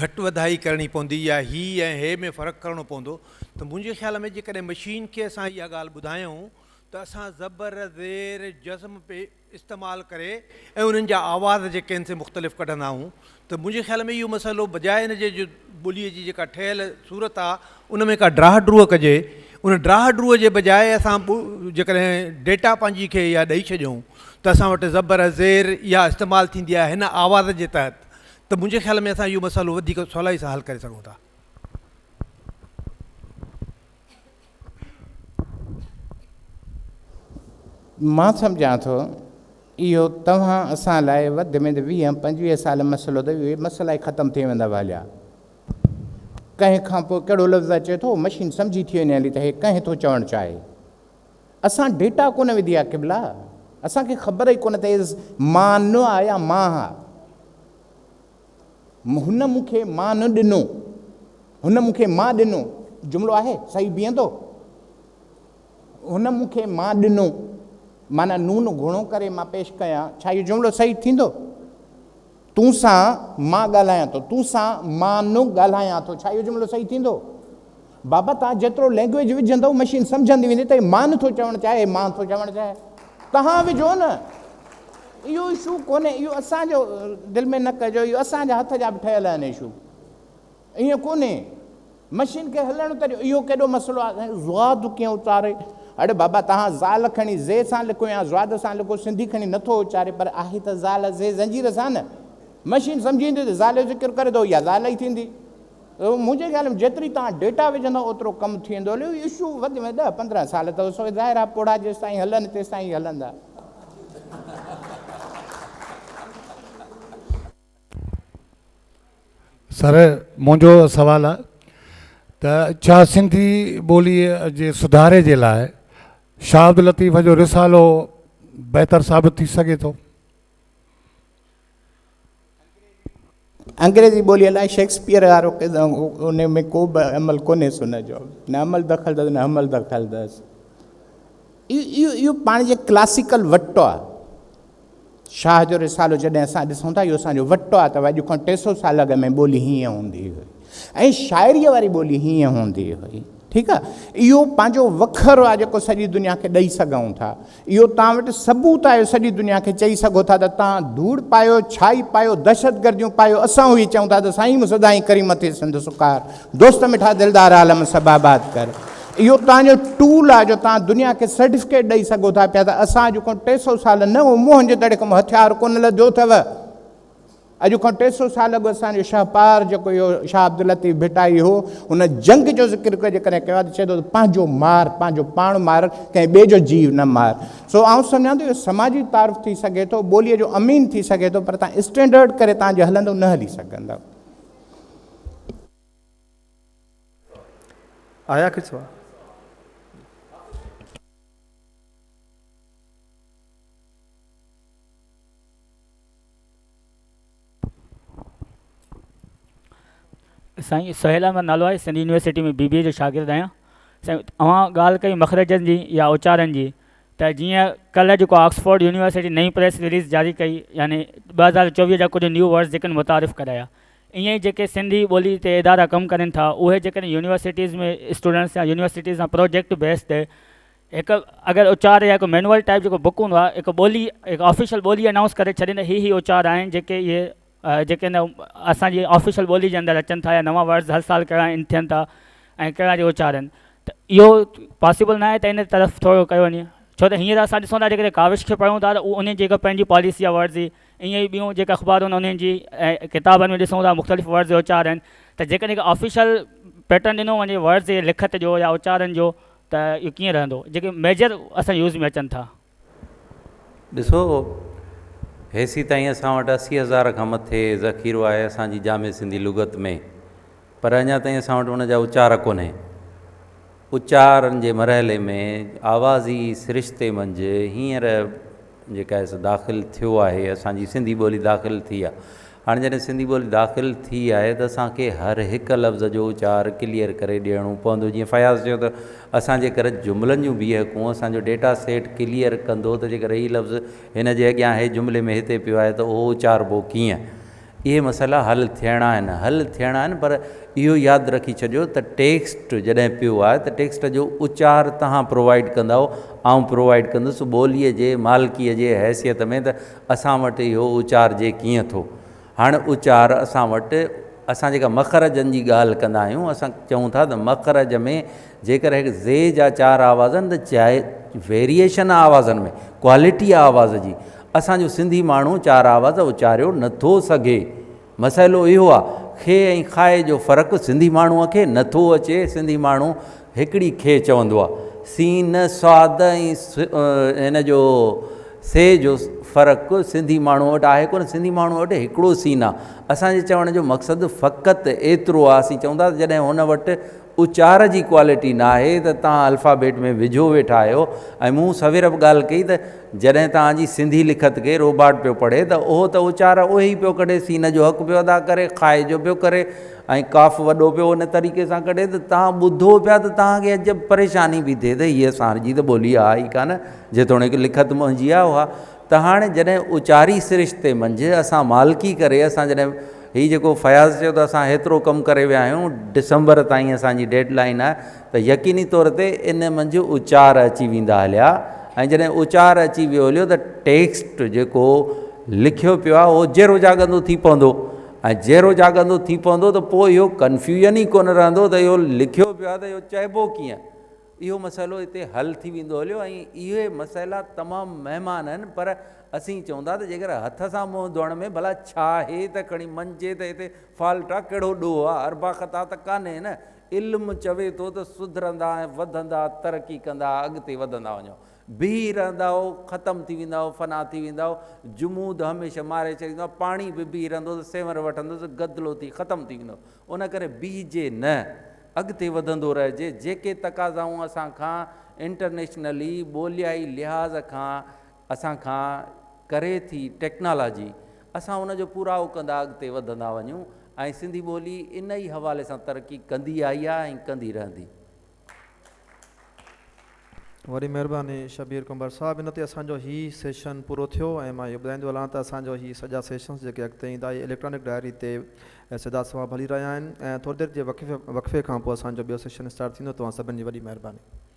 گهٽ وڌائي ڪرڻي پوندي يا هي ۽ هي ۾ فرق ڪرڻو پوندو ته منهنجي خيال ۾ جيڪڏهن مشين کي اسان اها ڳالهه ٻڌايون ته اسان زبر زير جزم پي استعمال ڪري ۽ انهن جا آواز جيڪي آهن سي مختلف ڪڍندا آهيون ته منهنجي خيال ۾ اهو مسئلو بجاء ان جي جو ٻوليء جي جيڪا ٺهيل صورت آهي ان ۾ ڪا ڊراهه ڊروهه ڪجي ان ڊراهه ڊروهه جي بجاء اسان جيڪڏهن ڊيٽا پنهنجي کي اها ڏئي ڇڏيون ته اسان وٽ زبر زير اها استعمال ٿيندي آهي هن آواز جي تحت ته منهنجي خيال ۾ اسان اهو مسئلو وڌيڪ سولائي سان حل ڪري سگهون ٿا. مان سمجهان ٿو اهو توهان اسان لاء وڌ ۾ وڌ ويهه پنجويهه سال مسئلو ته اهي مسئلا ئي ختم ٿي ويندا هليا. ڪنهن کان پوء ڪهڙو لفظ اچي ٿو مشين سمجهي ٿي وڃي هلي ته هي ڪنهن ٿو چوڻ چاهي. اسان ڊيٽا ڪونه وڌي آ قبلا اسان کي خبر ئي ڪونه ته هي مان نه آ يا مان آ. هن مون کي مان نه ڏنو. هن مون کي مان ڏنو جملو آهي صحيح بيهندو؟ هن مون کي مان ڏنو معنيٰ نون گهڻو ڪري مان پيش ڪيان ڇا اهو جملو صحيح ٿيندو؟ تون سان مان ڳالهايان ٿو تون سان مان نه ڳالهايان ٿو ڇا اهو جملو صحيح ٿيندو؟ بابا توهان جيترو لينگويج وجهندؤ مشين سمجهندي ويندي ته هي مان ٿو چوڻ چاهي هي مان ٿو چوڻ چاهي توهان وجهو نه اهو اشو ڪونهي اهو اسان جو دل ۾ نه ڪجو اهو اسان جا هٿ جا به ٺهيل آهن اشو ائين ڪونهي مشين کي هلڻ ته ڏيو اهو ڪيڏو مسئلو آهي زواد ڪيئن اچاري اڙي بابا توهان زال کڻي زي سان لکو يا زواد سان لکو سنڌي کڻي نٿو اچاري پر آهي ته زال زي زنجير سان نه مشين سمجهي ايندي ته زال جو ذڪر ڪري ٿو اها زال ئي ٿيندي منهنجي خيال ۾ جيتري توهان ڊيٽا وجهندؤ اوترو ڪم ٿي ويندو هليو اشو وڌ ۾ ڏهه 15 سال اٿو سو ظاهر آهي پوڙها جيستائين هلن تيستائين ئي هلندا. سر منهنجو سوال آهي ته ڇا سنڌي ٻوليء جي سڌاري جي لاء شاهه عبداللطيف جو رسالو بهتر ثابت ٿي سگهي ٿو؟ انگريزي ٻوليء لاء شيڪسپيئر وارو ان ۾ ڪو به عمل ڪونهيس ان جو نه عمل دخل اٿس نه عمل دخل اٿس اهو اهو پاڻ جي ڪلاسيڪل وٽ آهي شاهه جو رسالو جڏهن اسان ڏسون ٿا اهو اسانجو وٽ آهي ته اڄ کان 300 سال اڳ ۾ ٻولي هيئن هوندي هئي ۽ شاعريء واري ٻولي هيئن هوندي هئي ٺيڪ آ اهو پنهنجو وکر آ جيڪو سڄي دنيا کي ڏئي سگهون ٿا اهو توهان وٽ ثبوت آهي سڄي دنيا کي چئي سگهو ٿا ته توهان ڌوڙ پايو ڇائي پايو دهشتگرديون پايو اسان اهي چئون ٿا ته سائين سدائين ڪرين مٿي سنڌ سڪار دوست مٺا دلدار عالم سڀ آباد ڪر اهو توهان جو ٽول آ جو توهان دنيا کي سرٽيفڪيٽ ڏئي سگهو ٿا پيا ته اسان اڄ کان 300 سال نه موهن جي دڙي کان هٿيار ڪونه لڌيو اٿو اڄ کان 300 سال اڳ اسان جو شهپار جيڪو اهو شاهه عبداللطيف ڀٽائي هو، هن جنگ جو ذڪر جيڪڏهن ڪيو آهي ته چئي ٿو ته پنهنجو مار، پنهنجو پاڻ مار، ڪنهن ٻئي جو جيو نه مار. سو آئون سمجهان ٿو اهو سماجي تعارف ٿي سگهي ٿو، ٻوليء جو امين ٿي سگهي ٿو، پر توهان اسٽينڊرڊ ڪري توهان جي هلندو نه هلي سگهندؤ. آيا آخري سوال. سائين سهيل احمد نالو آهي سنڌ يونيورسٽي ۾ بي بي اي جو شاگرد آهيان سائين اوهان ڳالهه ڪئي مخرجن جي يا اچارن جي ته جيئن ڪلهه جيڪو آڪسفورڊ يونيورسٽي نئين پريس رليز جاري ڪئي يعني 2024 جا ڪجهه نيو ورڊز جيڪي متعارف ڪرايا ائين ئي جيڪي سنڌي ٻولي تي ادارا ڪم ڪرن ٿا اهي جيڪڏهن يونيورسٽيز ۾ اسٽوڊنٽس يا يونيورسٽيز سان پروجيڪٽ بيس تي هڪ اگر اچار يا هڪ مينوئل ٽائيپ جيڪو بڪ هوندو آهي هڪ ٻولي هڪ آفيشل ٻولي انائونس ڪري ڇڏين ته هي هي اچار آهن جيڪي اهي جيڪي هن اسان جي آفيشل ٻولي جي اندر اچن ٿا يا نوان ورڊز هر سال ڪهڙا ان ٿين ٿا ۽ ڪهڙا جي اچار آهن ته اهو پاسيبل ناهي ته ان طرف ٿورو ڪيو وڃي ڇو ته هينئر اسان ڏسون ٿا جيڪڏهن ڪاوش کي پڙهون ٿا ته ان جي هڪ پنهنجي پاليسي آهي ورڊز جي ائين ئي ٻيون جيڪي اخبارون آهن انهن جي ۽ ڪتابن ۾ ڏسون ٿا مختلف ورڊز جا اچار آهن ته جيڪڏهن هڪ آفيشل پيٽرن ڏنو وڃي ورڊز جي لکت جو يا اچارن جو ته اهو ڪيئن رهندو جيڪي ميجر اسان يوز ۾ اچن ٿا. ڏسو هيسيتائين اسان وٽ 80,000 کان مٿي ذخيرو آهي اسان جي جامع سنڌي لغت ۾ پر اڃا تائين اسان وٽ ان جا اچار ڪونهي. اچارن جي مرحلي ۾ آوازي سرشتي منجهه هينئر جيڪا آهي سو داخل ٿيو آهي اسان جي سنڌي ٻولي داخل ٿي آهي. هاڻي جڏهن سنڌي ٻولي داخل ٿي آهي ته اسان کي هر هڪ لفظ جو اچار ڪليئر ڪري ڏيڻو پوندو جيئن فياض چيو ته اسان جيڪر جملن جون بيهڪون اسان جو ڊيٽا سيٽ ڪليئر ڪندو ته جيڪر هي لفظ هن جي اڳيان هي جملي ۾ هتي پيو آهي ته اهو اچاربو ڪيئن اهي مسئلا حل ٿيڻا آهن، حل ٿيڻا آهن پر اهو ياد رکي ڇڏيو ته ٽيڪسٽ جڏهن پيو آهي ته ٽيڪسٽ جو اچار توهان پرووائيڊ ڪندؤ، آئون پرووائيڊ ڪندس ٻوليء جي مالڪيء جي حيثيت ۾ ته اسان وٽ اهو اچارجي ڪيئن ٿو. هاڻ اچار اسان وٽ اسان جيڪا مخرجن جي ڳالهه ڪندا آهيون اسان چئون ٿا ته مخرج ۾ جيڪر هڪ زي جا چار آواز آهن ته چاهي ويريئيشن آهي آوازن ۾ ڪوالٽي آهي آواز جي اسان جو سنڌي ماڻهو چار آواز اچاريو نه ٿو سگهي. مسئلو اهو آ کي ۽ کائي جو فرق سنڌي ماڻهوء کي نه ٿو اچي. سنڌي ماڻهو هڪڙي کي چوندو آ. سين، صاد ۽ هن جو سي جو فرق سنڌي ماڻهوء وٽ آهي ڪونه. سنڌي ماڻهوء وٽ هڪڙو سين آ. اسان جي چوڻ جو مقصد فقط ايترو آ اسين چئون ٿا ته جڏهن هن وٽ اچار جي ڪوالٽي ناهي ته توهان الفابيٽ ۾ وجهو ويٺا آهيو ۽ مون سوير به ڳالهه ڪئي ته جڏهن توهان جي سنڌي لکت کي روباٽ پيو پڙهي ته اهو ته اچار اهي ئي پيو ڪڍي سين جو حق پيو ادا ڪري خائي جو پيو ڪري ۽ قاف وڏو پيو ان طريقي سان ڪڍي ته توهان ٻڌو پيا ته توهان کي عجب پريشاني پئي ٿئي ته هي اسان جي ته ٻولي آهي ئي ڪانه جيتوڻيڪ لکت منهنجي آهي اها ته هاڻي جڏهن اچاري سرشتي منجهه اسان مالڪي ڪري اسان جڏهن هي جيڪو فياض چيو ته اسان هيترو ڪم ڪري ويا آهيون ڊسمبر تائين اسان جي ڊيڊ لائن آهي ته يقيني طور تي ان منجهه اچار اچي ويندا هليا ۽ جڏهن اچار اچي ويو هليو ته ٽيڪسٽ جيڪو لکيو پيو آهي اهو جيرو جاڳندو ٿي پوندو ۽ جيرو جاڳندو ٿي پوندو ته پوء اهو ڪنفيوزن ئي ڪونه رهندو ته اهو لکيو پيو آهي ته اهو چئبو ڪيئن اهو مسئلو اتي حل ٿي ويندو هليو ۽ اهي مسئلا تمام مهمان آهن پر اسين چئون ٿا ته جيڪر هٿ سان منهن ڌوئڻ ۾ ڀلا ڇا آهي ته کڻي مڃجي ته هتي فالٽ آ ڪهڙو ڏوهه آ اربع خطا ته ڪانهي نه علم چوي ٿو ته سڌرندا ۽ وڌندا ترقي ڪندا اڳتي وڌندا وڃو بيهي رهندائو ختم ٿي ويندائو فنا ٿي ويندائو جمود هميشه ماري ڇڏيندو آ پاڻي به بيهي رهندو ته سينور وٺندو ته گدلو ٿي ختم ٿي ويندو ان ڪري بيهجي نه اڳتي وڌندو رهجي، جيڪي تقاضائون اسان کان انٽرنيشنلي ٻوليائي لحاظ کان اسان کان ڪري ٿي ٽيڪنالاجي اسان ان جو پورائو ڪندا اڳتي وڌندا وڃون ۽ سنڌي ٻولي ان ئي حوالي سان ترقي ڪندي آئي آهي ۽ ڪندي رهندي. وڏي مهرباني شبير ڪنڀر صاحب ان تي اسان جو هي سيشن پورو ٿيو ۽ مان اهو ٻڌائيندو هلان ته اسان جو هي سڄا سيشنس جيڪي اڳتي ايندا اهي اليڪٽرانڪ ڊائري تي سڌا سنوان به هلي رهيا آهن ۽ ٿوري دير جي وقفي کان پوء اسان جو ٻيو سيشن اسٽارٽ ٿيندو توهان سڀن جي وڏي مهرباني.